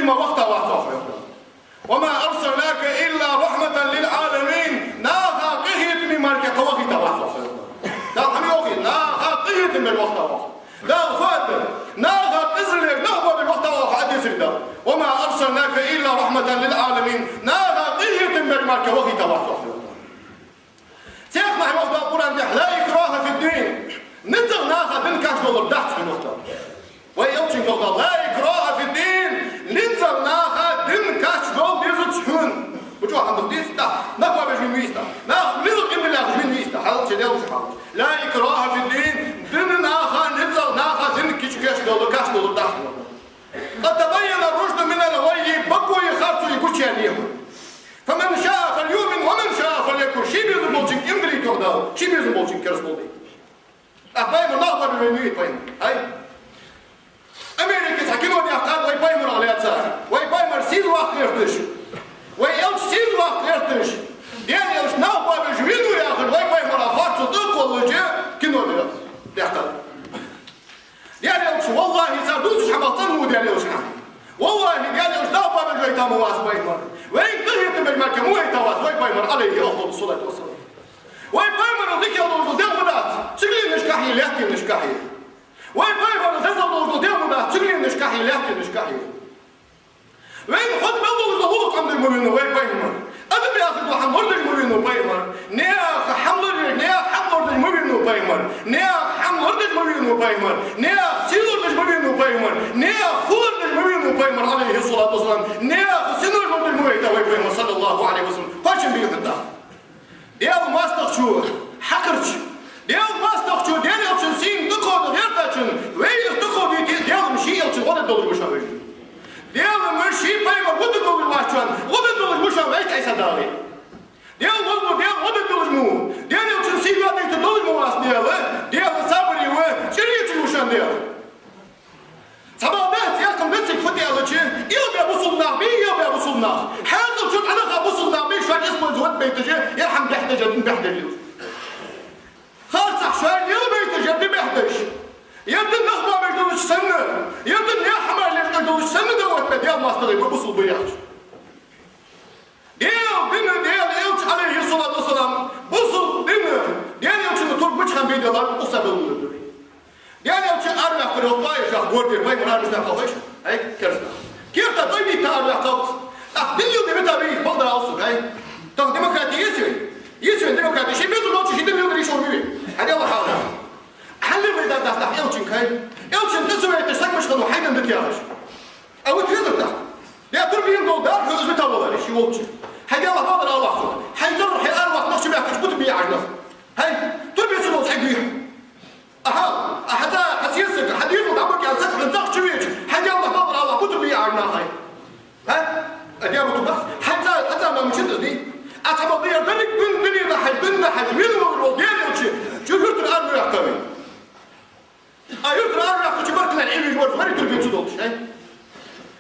ма вахийтавац Ӏа, йоах. وما أرسلناك إلا رحمة للعالمين. Наха къахетаме мара кхы вахийтавац Ӏа, йоах. Дала хьа ма йоахий, наха къахетаме мара вахийтав Ӏа. Дала фу аьннад? Наха къизалег, нах боабеш вахийтав Ӏа, хьадисар да. وما أرسلناك إلا رحمة للعالمين. Наха къахетаме мара кхы вахийтавац Ӏа, йоах. Цхьаькха мара йоах Дала Къуръан тӀа: لا إكراه في الدين. НицкъагӀа наха дин кхоачадалар дац, йоах Дала. Вай Элчанга йоах Дала: لا إكراه في الدين. НицкъагӀа наха дин кхоачадала дезац хьона. Бу чӀоагӀа хӀама да из, да. Нах боабеш вина вий из, да. Нах миза къимбилахаш вина вий из, да. Хьалча делча хьалча. لا إكراه في الدين. Дин наха, ницкъагӀа наха дин кхоачадалар, кхоачадалар дац хьона. قد تبين الرشد من الغي. Бакъвои харцои гучаяьннай. فمن شاء فليؤمن ومن شاء فليكفر. Ший безам болчунга иман дилийта, йоах Дала, ший безам болчунга кераста хилда. ТӀаккха пайхамар нах боабе вайна вий, пайхамар? Ай? Америке цхьа кино даьккхад вай пайхамарах лаьца. Вай пайхамар сийдола ваккха гӀерташ. Вай Элча сийдола ваккха гӀерташ. Даьла Элча нах боабеш венав яхаш, вай пайхамара харцо тӀакхоллаш кино даьккхад. Даьла Элча, валлахӀи, цар дувцача хӀамах цӀена ма ва Даьла Элча хьа. ВаллахӀи, Даьла Элча нах боабеш вайтав ма вац пайхамар. Вайна къахетаме мара кхы ма вайтавац вай пайхамар, عليه أفضل الصلاة والسلام. Вай пайхамарал дикагӀа долаш дола дегӀ ма дац сигаленашкахьеи лаьттанашкахьеи. Вай пайхамарал дезагӀа долаш дола дегӀ ма дац сигаленашкахьеи лаьттанашкахьеи. Вайна хоза мел долаш дола гӀулакх Ӏомадеш ма венав вай пайхамар. Адам яхар дола хӀама лорадеш ма венав пайхамар. Наьха хӀама лорадеш, наьха хӀама лорадеш ма венав пайхамар. Наьха хӀама лорадеш ма венав пайхамар. Наьха сий лорадеш ма венав пайхамар. Наьха фу лорадеш ма венав пайхамар, عليه الصلاة والسلام. Наьха синош лорадеш ма вайтав вай пайхамар, صلى الله عليه وسلم. Кхоачам бий хӀанз. Даьла моастагӀчо хьакхарча, Даьла моастагӀчо Даьла Элчан сийна дукха да гӀертачун, вай из дукха дийте, Даьла ма ший Элчан гӀо дергдолаш ва шоана вежарий. Даьла ма ший пайхамар гӀо дергдолаш ва шоана, гӀо дергдолаш ва шоана вай Ӏийса Дала. Даьла веза ва, Даьла гӀо дергдолаш ма ва, Даьла Элчан сий дӀадайта долаш ма ва из Даьла, Даьла сабаре ва, чӀир ийцаш ва шоана Даьла. Цхьабакъда цӀеркъам бециг фу тӀа аьлча, илбе бусалба нах бий, илбе бусалба нах. Хьаькъал чу дӀадаха бусалба нах бий, шоаш использовать байташ, ер хӀама бехдеш, ер дин бехдеш. Харцахьа шоаш лелабайташ, ер дин бехдеш. Ер дин нах боабеш долаш санна, ер дин наьха хӀамаш лелабеш долаш санна да оттабе Даьла моастагӀий ба бусалба яхаш. Даьла дина, Даьла Элча, عليه الصلاة والسلام, бусалба дина, Даьла Элчана турба мича хана бе далар, укхаза белгалдергда вай. Даьла Элча араваьккхар йоах ТӀоифах, горде, пайхамар араваьккхар ховш, ай, кераста. Керта тӀой дийтта араваьккхар. ТӀаккха дин леладе витав из, бакъдар алсу, ай. Тахан демократи йиса вай? Йиса вай демократи, ший безам болча ший дин леладе йиш йолаш ма вий. Хьаделла хьалха. Хьалха вай да дац тӀаккха Элчанга, ай. Элчан тӀа ца вайташ саг мишта хиннав хьай дин дита яхаш. А вот везар тӀаккха. Я турбе дола дар хьо из вита валаре, ший волча. Хьай Даьлах бакъдар алахь цунга. Хьай цӀагӀара хьо араваккха нах чубаьхкача бутт бе Ӏа нах. Хьай, турбе ца долча Ӏа гуйхьа. Аха, а хьа цӀа, хьа сесаг, хьа дезал дӀабакъян саг хьона цӀагӀа чувеча, хьай Даьлах бакъдар алахь, бутт бе Ӏа нах хьай. Хьа? А дер бутт бац. Хьай цӀа, хьа цӀа ма мичад из дий? А цхьа бакъда ер деррига дин, дин да хьажа, дин да хьажа, вина валар вола Даьла Элча, чу юртара араваьккхав вай. А юртара араваьккхача баркаллал Ӏийвеш вар, вари турбе ца долаш, хьай.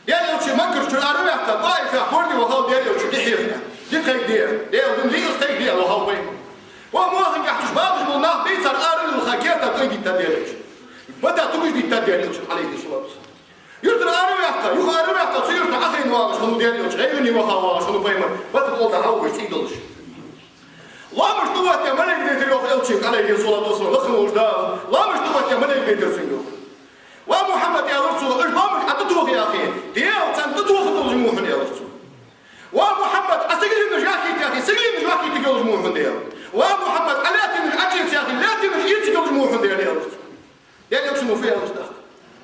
Даьла Элча Маккара чура араваьккха, ТӀоифах горде вахав Даьла Элча, дехьеха. Ди кхайкаде, Даьла дин виъас кхайкаде вахав вай. Ва мохин гахчуш багӀаш бола нах бий, цар аралелха керта тӀой дийтта Даьла Элча. Бата тугаш дийтта Даьла Элча, عليه الصلاة والسلام. Юртара араваьккха, юха араваьккха, цу юрта Ӏахайна вагӀаш хиннав Даьла Элча, гӀайване ваха вагӀаш хиннав пайхамар, бата тӀа дӀа хьалвеш цӀий долаш. Лоамаш тӀаоттаяь малейк дайтар йоах Элчанга, عليه الصلاة والسلام, лакха волча Дала. Лоамаш тӀаоттаяь малейк дайтар цунга йоах. Ва Мухьаммад, аьлар цо, уж лоамаш Ӏа тӀатоха яхе, Даьла царна тӀатоха долаш ма ва хьона, аьлар цо. Ва Мухьаммад, Ӏа сигаленаш яхийта яхе, сигаленаш яхийтаргйолаш ма ва хьона Даьла. Ва Мухьаммад, Ӏа лаьттанаш Ӏочуэца яхе, лаьттанаш эцаргйолаш ма ва хьона Даьла, аьлар цо. Даьла Элчано фу аьлар тӀаккха?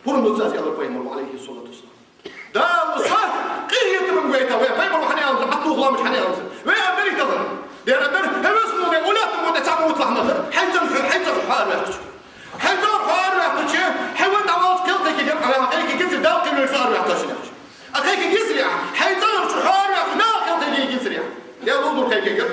Пурам луц аз, аьлар пайхамаро, عليه الصلاة والسلام. Дала са къахетамга вайтав, вай пайхамаро хьан аьннад, Ӏа тӀатоха лоамаш хьан аьннад? Вай а дарий тахан? Дера дар, хьо веза хул, вай уллатта мо тӀа цхьа мо вуталахь ма дар. Хьай цӀагӀара хьо, хьай цӀагӀара хьо араваьккхача. Хьай цӀагӀара хьо араваьккхача, хьай венна дӀаваллалца кхел кхайкаергья, Ӏа кхайкаергья, кицар Дала кхайкаергья со араваьккхача аьнна. Ӏа кхайкаергья кицар Ӏа. Хьай цӀагӀара чу хьо араваьккхача, наха кхел кхайкаергья кицар Ӏа. Даьла лув дур кхайкаергья.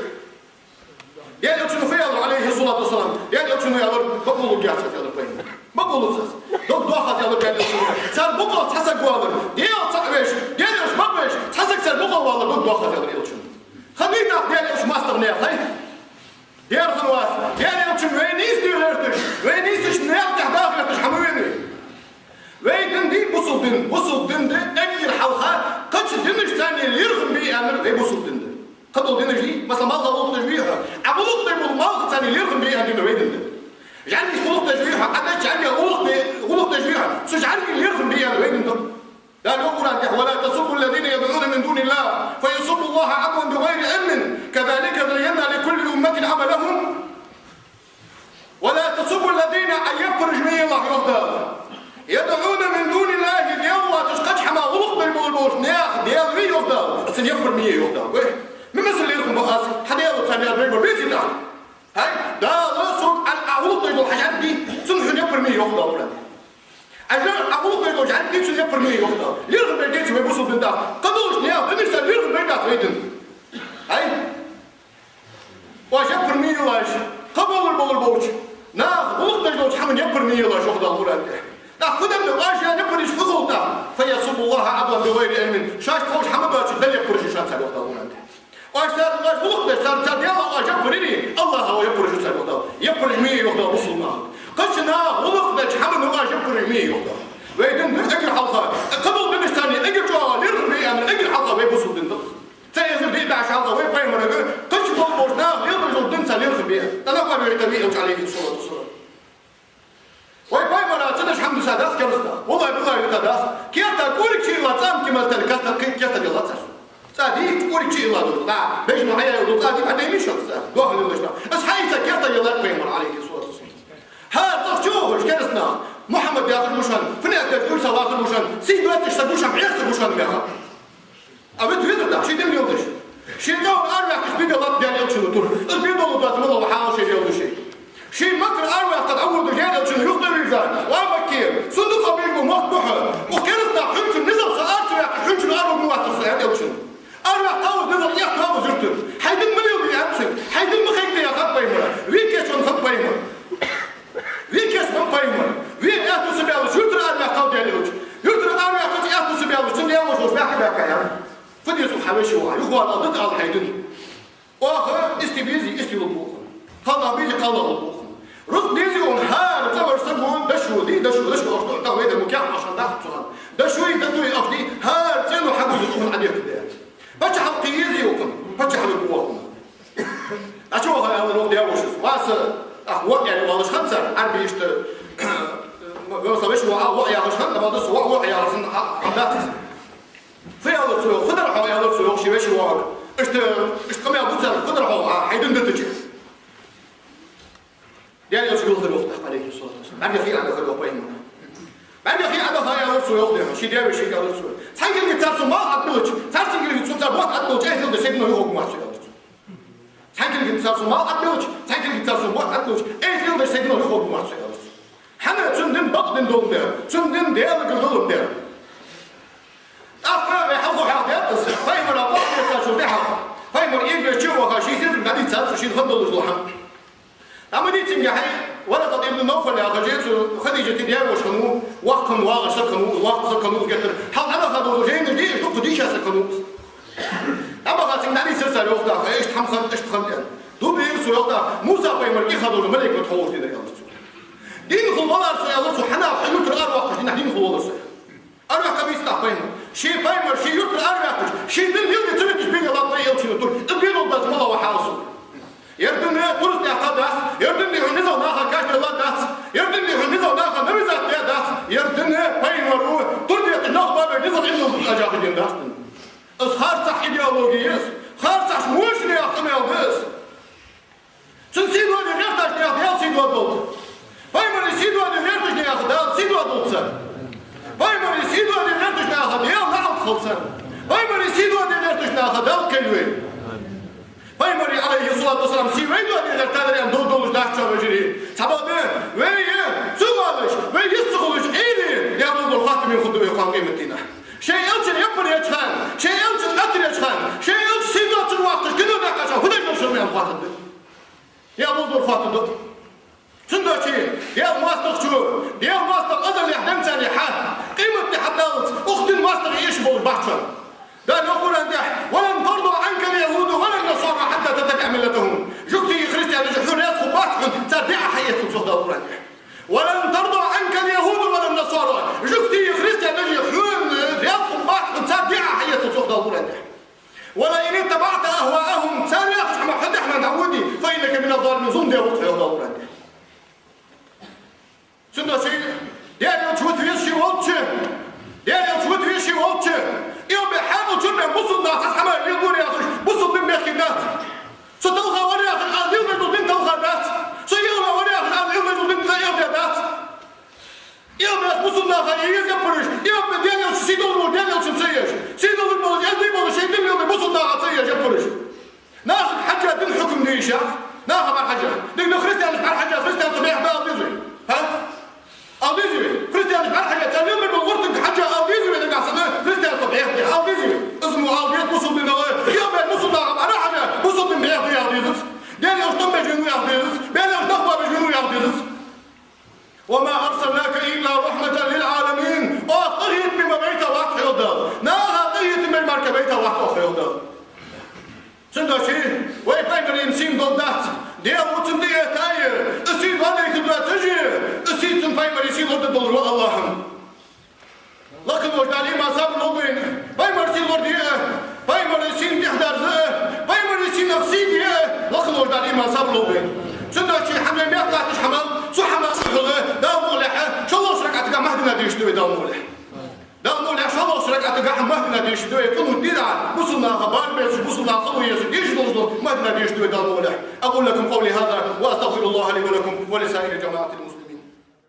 Даьла Элчано фу аьлар, عليه الصلاة والسلام? Даьла Элчано аьлар, бакъ волга яц аз, аьлар пайхамаро. Бакъ волга яц аз. Дог доах аз, аьлар Даьла Элчано. Цар бокъо цхьа саг валар, Даьла цаӀ веш, Даьла Элча бакъ веш, цхьа саг цар бокъо валар, дог доах аз, аьлар Элчано. Хиннай тӀаккха Даьла Элча моастагӀа наьха, хьай? Дера хиннавац. Даьла Элчано вай нийсде гӀерташ, вай нийсача наькъа тӀа даха гӀерташ хьа ма венав вай. Вай дин дий бусалба дин, бусалба дин да эггара хьалха динашца лерхӀам бе аьннар вай бусалба дин да. Кхыдола динаш, масала, малха гӀулакх деш вий хьо, Ӏа гӀулакх деш бола малхаца лерхӀам бе аьнна дин да вай дин да. ЖӀаргашца гӀулакх деш вий хьо, Ӏа деча жӀарга гӀулакх де-, гӀулакх деш вий хьо, цу жӀарга лерхӀам бе аьнна вай дин да. Дала йоах Къуръан тӀа: «ولا تسبوا الذين يدعون من دون الله فيسبوا الله عدوا بغير علم كذلك زينا لكل أمة عملهم». «ولا تسبوا الذين», Ӏа яппараш ма елахь, йоах Дала. «يدعون من دون الله», Даьла воацаш кхыча хӀаман гӀулакх деш болаш болча наьха Даьла вий, йоах Дала, цунна яппар ма е, йоах Дала. Вай, мел масал лерхӀам ба аз, хьа Даьла царна яр бейбар беций тӀаккха? ХӀай, Дала сога Ӏа, Ӏа гӀулакх деш дола хьа жӀарг дий, цунна хьона яппар ма е, йоах Дала Къуръан тӀа. Ӏа жӀар-, Ӏа гӀулакх деш дола жӀарг дий, цунна яппар ма е, йоах Дала. ЛерхӀам беш деций вай бусалба дин тӀаккха? Кхыдолча наьха динашца лерхӀам беш дац вай дин. ХӀай? Оаш яппар ма елаш, кхыболаш болаш болча наха гӀулакх деш долча хӀаман яппар ма елаш, йоах Дала Къуръан тӀа. ТӀаккха фу де деза оаш, яппар еш фу хул тӀаккха? «فيسبوا الله عدوا بغير علم». Шоашта ховш хӀама доацаш Далла яппараш ю шоана цар, йоах Дала Къуръан тӀа. Оаш цар, оаш гӀулакх деш, цар, цар Даьлах оаш яппар йий, АллахӀах яппараш ю цар, йоах Дала. Яппараш ма е, йоах Дала, бусалба наха. Кхыча наха гӀулакх деча хӀаманна оаш яппараш ма е, йоах Дала. Вай дин да эггара хьалха, кхыдолча динашца эггара чӀоагӀа лерхӀам бе аьннар эггара хьалха вай бусалба дин да. Цхьа эзар диъ бӀаь шу хьалха вай пайхамарага кхыча болаш болча наха лелабеш дола динца лерхӀам бе. ТӀаккха нах бе вай тӀа вий Элча, Ӏалайхи ссалату вассалам. Вай пайхамара ца деш хӀама дисадац кераста. ВаллахӀи, биллахӀи, дитадац. Керта кулг чу илла, цӀам кемал тӀа керта, керта делла цар. ЦӀа дий, кулг чу илла ду. Да, бежно хьаяь ду, цӀа дий, бӀадаймиш шоана цӀа. Дохлилаш на. Аз хьаийца керта делла пайхамара, Ӏалайхи ссалату вассалам. ХӀара цӀагӀа чу ухаш кераста нах. Мухьаммад яхаш гуш хинна, фуннагӀа деш Ӏуйса вахаш гуш хинна, сий доацаш саг гуш хинна, бӀеха саг гуш хинна меха. А вет везар да, ший дин леладеш. Ший цӀагӀа араваьккхача бе деллад Даьла Элчано тур. Из бе долаш дац, мала ва хьал ший леладеш. Ший Маккара араваьккхача Ӏовода Даьла Элчано юхатӀавийрза: «Ва Макка, сона дукха бийрбу мохк бу хьа. Укх кераста нах хьона чу низагӀа со ара ца ваьккхача, хьона чу араварг ма вацар со», — аьннад Элчано. Араваьккха вац, низагӀа эхь тоабу юртара. Хьай дин ма леладе аьннад цунга. Хьай дин ма хайкаде аьннад пайхамара. Ве кийча венна хиннав пайхамар. Ве кийча венна пайхамар. Ве аьттув ца баьлча юртара араваьккхав Даьла Элча. Юртара араваьккхача аьттув ца баьлча, цун Даьла волча баьхка баьккхай. Фу деза хьа веший воӀ? Юхавала дӀа ала хьай дин. Оаха истий безий, истий лургба хьона. Кхалнах безий, кхалнах лургба хьона. Рузкъа дезий хьона, хӀара цӀавар саго дошув дий, дошув, дошув, оаш ду, тӀа вай дар мукъа яхаш хӀама дац цу хана. Дошув, датув оаш дий, хӀара цӀено хьагуди хьона Ӏадерта де. Паччахьалкхе езий хьона, паччахьалкхе ву хьона. А чу ваха аьлар, йоах, Даьла волча: «Ва са, ах, воӀ яьлла волаш хиннад цар, Ӏарбий иштта, ва са веший воӀ, воӀ яхаш хиннад, амма дус воӀ, воӀ яхаш санна хӀама дац из». Фу аьлар цо, йоах, фу дар хьога, аьлар цо, йоах, ший веший воӀага. Иштта, иштта къамаьл ду цар, фу дар хьога, хьай дин дитача. Даьла Элча вилхар, йоах, тӀаккха, Ӏалайхи ссалату вассалам. БӀаргех хий Ӏодахар, йоах, пайхамара. БӀаргех хий Ӏодахар, аьлар цо, йоах, дехьа, ший даь-вешийга аьлар цо. Цхьан кулгашца сона малх Ӏобиллача, цхьан кулгашца сона цар бутт Ӏобиллача, айса леладеш саг ма юхавоагӀа ма вац со, аьлар цо. Цхьан кулгашца сона малх Ӏобиллача, цхьан кулгашца сона бутт Ӏобиллача, айса леладеш саг ма юхавоагӀа ма вац со, аьлар цо. ХӀана? Цун дин бакъ дин доландаь, цун дин Даьлагара доландаь. ТӀаккха вай хьалха хьехадаьд из, пайхамара бакъ дийцачул тӀехьагӀа. Пайхамар эгавеш чу ваха, ший сесаг дӀадийцад цо, шийна хинна долаш дола хӀама. ДӀа ма дийцинге хьай, Варакъат ибн Навфал яхаш, цу Хадижата даь-воша хиннав, воккха хиннав, вагӀаш саг хиннав, воккха саг хиннав, геттара. Хьалха дӀа ма хадувза жайнаш дий, иштта дукха дийша саг хиннав. ДӀа ма хадувза, цунга дӀадийцар цар, йоах, тӀаккха, иштта хӀама хиннад, иштта хиннад аьнна. Ду бер цо, йоах, тӀаккха, Муса пайхамарга хьадувза малейк ма тховш динар, аьлар цо. Дин хул валар со, аьлар цо, хьанах хьо юртара аравоаккхаш динахьа дин хул валар со. Араваьккхав вайца тӀаккха пайхамар. Ший пайхамар, ший юртара араваьккхача, ший дин леладе ца виташ бе деллад вай Элчано тур. Из бе долаш дац, мала ва хьал сона. Ер дин турснаькха дац, ер дин хьона низагӀа наха кашделла дац, ер дин хьона низагӀа наха навизат де дац, ер дин пайхамара тур детташ нах бабе низагӀа иман луш ажахаш дин дац дин. Из харцахьа идеологи я из, харцахьа мошни яха къамаьл да из. Цун сий доаде гӀерташ наха Даьла сий доадолда. Пайхамара сий доаде гӀерташ наха Дала сий доадолда цар. Пайхамара сий доаде гӀерташ наха Даьла наӀалт хилда цар. Пайхамара сий доаде гӀерташ наха Дала кхел вай. Пайхамара, Ӏалайхи ссалату вассалам, сий вай доаде гӀертадар аьнна дов долаш дац, вежарий. Цхьабакъда вай цу валаш, вай йист ца хулаш, Ӏийре, Даьла бузлур хоаттаме хургда вай кхоана къематдийнахьа. Шоай Элчана яппар еча хана, шоай Элчана атар еча хана, шоай Элча сий доацар вахташ, кино даккхача хана, фу деш дар шо аьнна хоаттаргда. Даьла бузлур хоаттаргда. Цудухьа Даьла моастагӀчо, Даьла моастагӀа азалехь денз царна хьа, къематди хьадаллалца, укх дина моастагӀий эшаш болаш бац шоана. Дала йоах Къуръан тӀа: «ولن ترضى عنك اليهود ولا النصارى حتى تتبع ملتهم». Жугтий, христианаш хьона раьза хургбац хьона, цар даь Ӏа хьаэцалца, йоах Дала Къуръан тӀа. «ولن ترضى عنك اليهود ولا النصارى». Жугтий, христианаш хьона раьза хургбац хьона, цар даь Ӏа хьаэцалца, йоах Дала. Дала мел зулам даь ва хьо, йоах Дала Къуръан тӀа. Цудухьа Даьла Элча вита веза ше волча, Даьла Элча вита веза ше волча, илбе хьаькъал чура бе бусалба наха цхьа хӀама леладора яхаш, бусалба дин бехке дац. Со талха вар яхаш, аз леладеш дола дин талха дац. Со илбе вар яхаш, аз илбеш дола дин тӀа илбе дац. Илбеш бусалба наха е еза яппараш, илбе Даьла Элча сий долаш вола Даьла Элчанна ца еш, сий долаш болаш, эздий болаш, шоай дин леладеш бусалба наха ца еш яппараш. Нахага хьежжа дин хьукам де йиш яц, наха бӀарахьежжа. Дика, христианашта бӀарахьежжа, христианство бӀеха ба ала деза вай? ХӀа? Ала деза вай? Христианашта бӀарахьежжа, цар леладеш бола гӀулакхага хьежжа ала деза вай, нагахьа санна христианство бӀеха ба ала деза вай? Из мо ала деза бусалба динах, илбеш бусалба наха бӀарахьежжа, бусалба дин бӀеха ба ала дезац. Даьла Элча тӀом беш вена ва ала дезац. Даьла Элча дахба беш вена ва ала дезац. وما أرسلناك إلا رحمة للعالمين. Оаха къахетаме ма байтавац хьо, йоах Дала. Наха къахетаме мара кхы байтавац оаха, йоах Дала. Цудухьа вай пайхамара сийна дола дац. Даьла ва цунна тӀаэтта а, из сий дӀадайта доацаш а, из сий цунна, пайхамара сий лорадеш долаш ва АллахӀ. Лакхаволча Дала иман, сабар лолда вайна. Пайхамара сий лораде а, пайхамара сийна тӀехьадарза а, пайхамара сийнах сий де а, лакхаволча Дала иман, сабар лолда вайна. Цудухьа хӀанз вай мехка латташ хӀама, цу хӀамах хьалха, Дала мукъалехь, шоллагӀча ракаӀатагахь Махдина дешаргда вай, Дала мукъалехь. Дала мукъалехь, шоллагӀча ракаӀатагахь Махдина дешаргда вай, къунут дир а, бусалба наха барт беш, бусалба наха хало езаш, дешаш долаш дола Махдина дешаргда вай, Дала мукъалехь. أقول لكم قولي هذا وأستغفر الله لي ولكم ولسائر جماعة المسلمين.